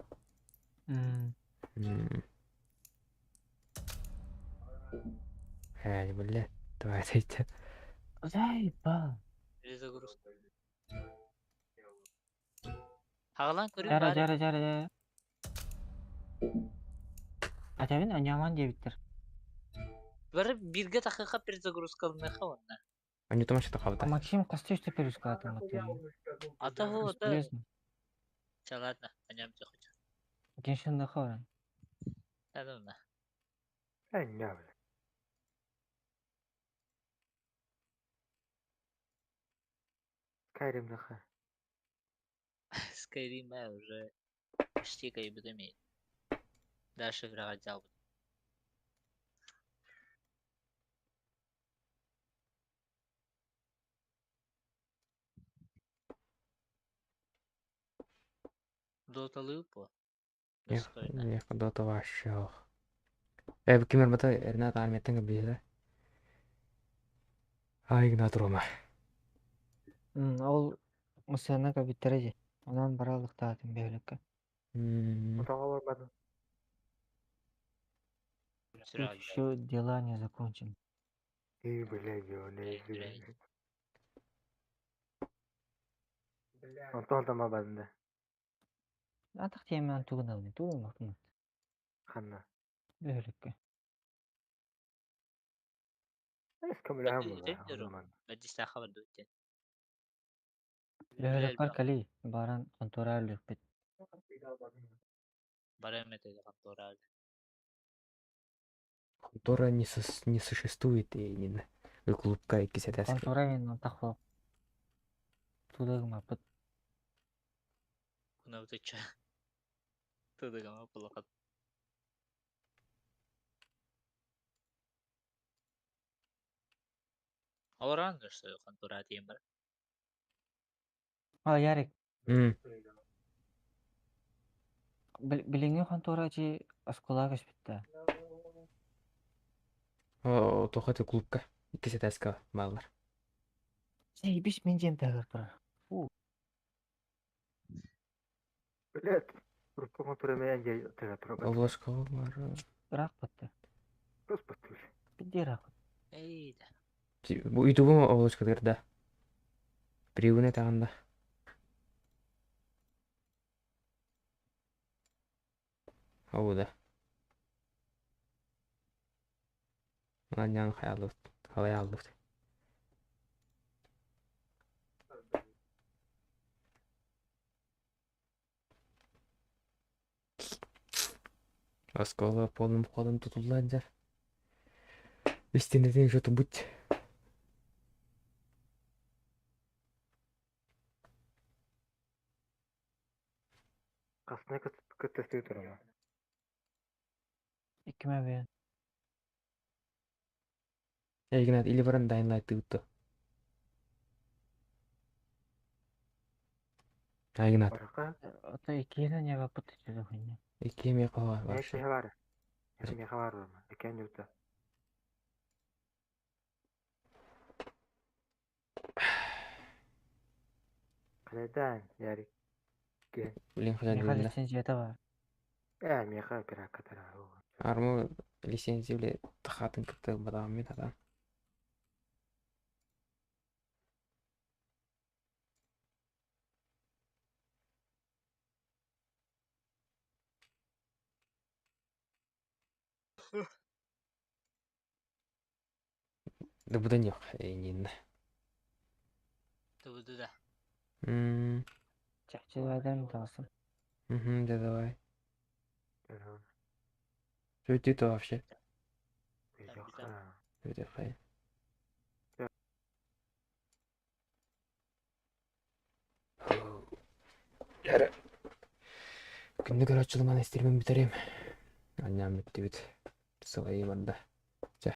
Э, бля, давай отойти. Заебал. Перезагрузка. Хагалан көрүп Жара, бар. жара, жара, жара. Атабин аняман дебиттер. Бары бирге тахыха перезагрузкалыныха онна. Они там что А хавта. Максим косты что перескалатын вот. Ата хо ата. Бесполезно. Ча ладно, аням захочу. Геншин дахаран. Ладно. Ня, бля. Skyrim даха. Skyrim уже почти кайбыдами. Дальше играть взял. Дота лыпо. Достойно. Я когда-то вообще. Э, кимер бата Ренат армияттан кабида. Ай, Игнат Рома. Ол Усана кабиттере Онан баралыктаатын бөөлөккө. Отоҕо барбадым. Тут еще дела не закончены. И, блядь, не Блядь. Онтон тама бадым да. Атах темен тугунабы, тугун бакмат. Ханна? Бөһүөлэккэ. Эс көмөлөһөн буолла, онно манна. Бэрдистээххэ бардыбыт диэн. Бөһүөлэкпэр кэлий, баран хонтуора өлүөхпүт. Барыам этэ хонтуора Контора не, сос- не существует и не клубка иккис этээскэ. Хонтуора иһин тахва тудагымаппыт. Кунабытычча тудагама булахат. Олорон көрсө хонтуора тиийэн бар. А, Ярик, М, билиҥҥи хонтуора чи оскуолаҕа көспүттэ. О, туох это клубка иккис этээскэ бааллар. Сейбиш мин дьиэм таһыгар турар. Фу. Блядь, урукку хонтуора эмиэ тыга турар. Обложкаҕа бар. Ыраах батта. Господи. Бидде ыраах. Эй да. Бу ютубум обложкатыгар да. Привын этэҕин да. Ол да. Манан хаалбыт, халай хаалбыт. Оскуола полным ходом тутуллан дьэр. Истинэтин еще тубут. Хасны кыттыстыы турама. Иккиме бэйэн. Игнат или баран Dying Light тыытты. Игнат. Барака. Ото иккиэнэ ньабаппыт түтү хуйня. Икки кого Э вообще. киһи бар. Миэхэ бар дума. Экен юрта. Хайдан, Ярик. Ке. Блин, хотя Миэхэ не лицензията бар. Э, миэхэ пираккатара. Арму лицензия биле тахатын кытта бадаам мен хатан. Да буда не нин. Тубуду да. М, Чахчы бадан таҕыстым. Угу, да давай. Что это вообще? Это хай. Яра. Күндү көрөөччүлүм аны истермен бүтерем. Анням бүттүбүт. Сылайым анда.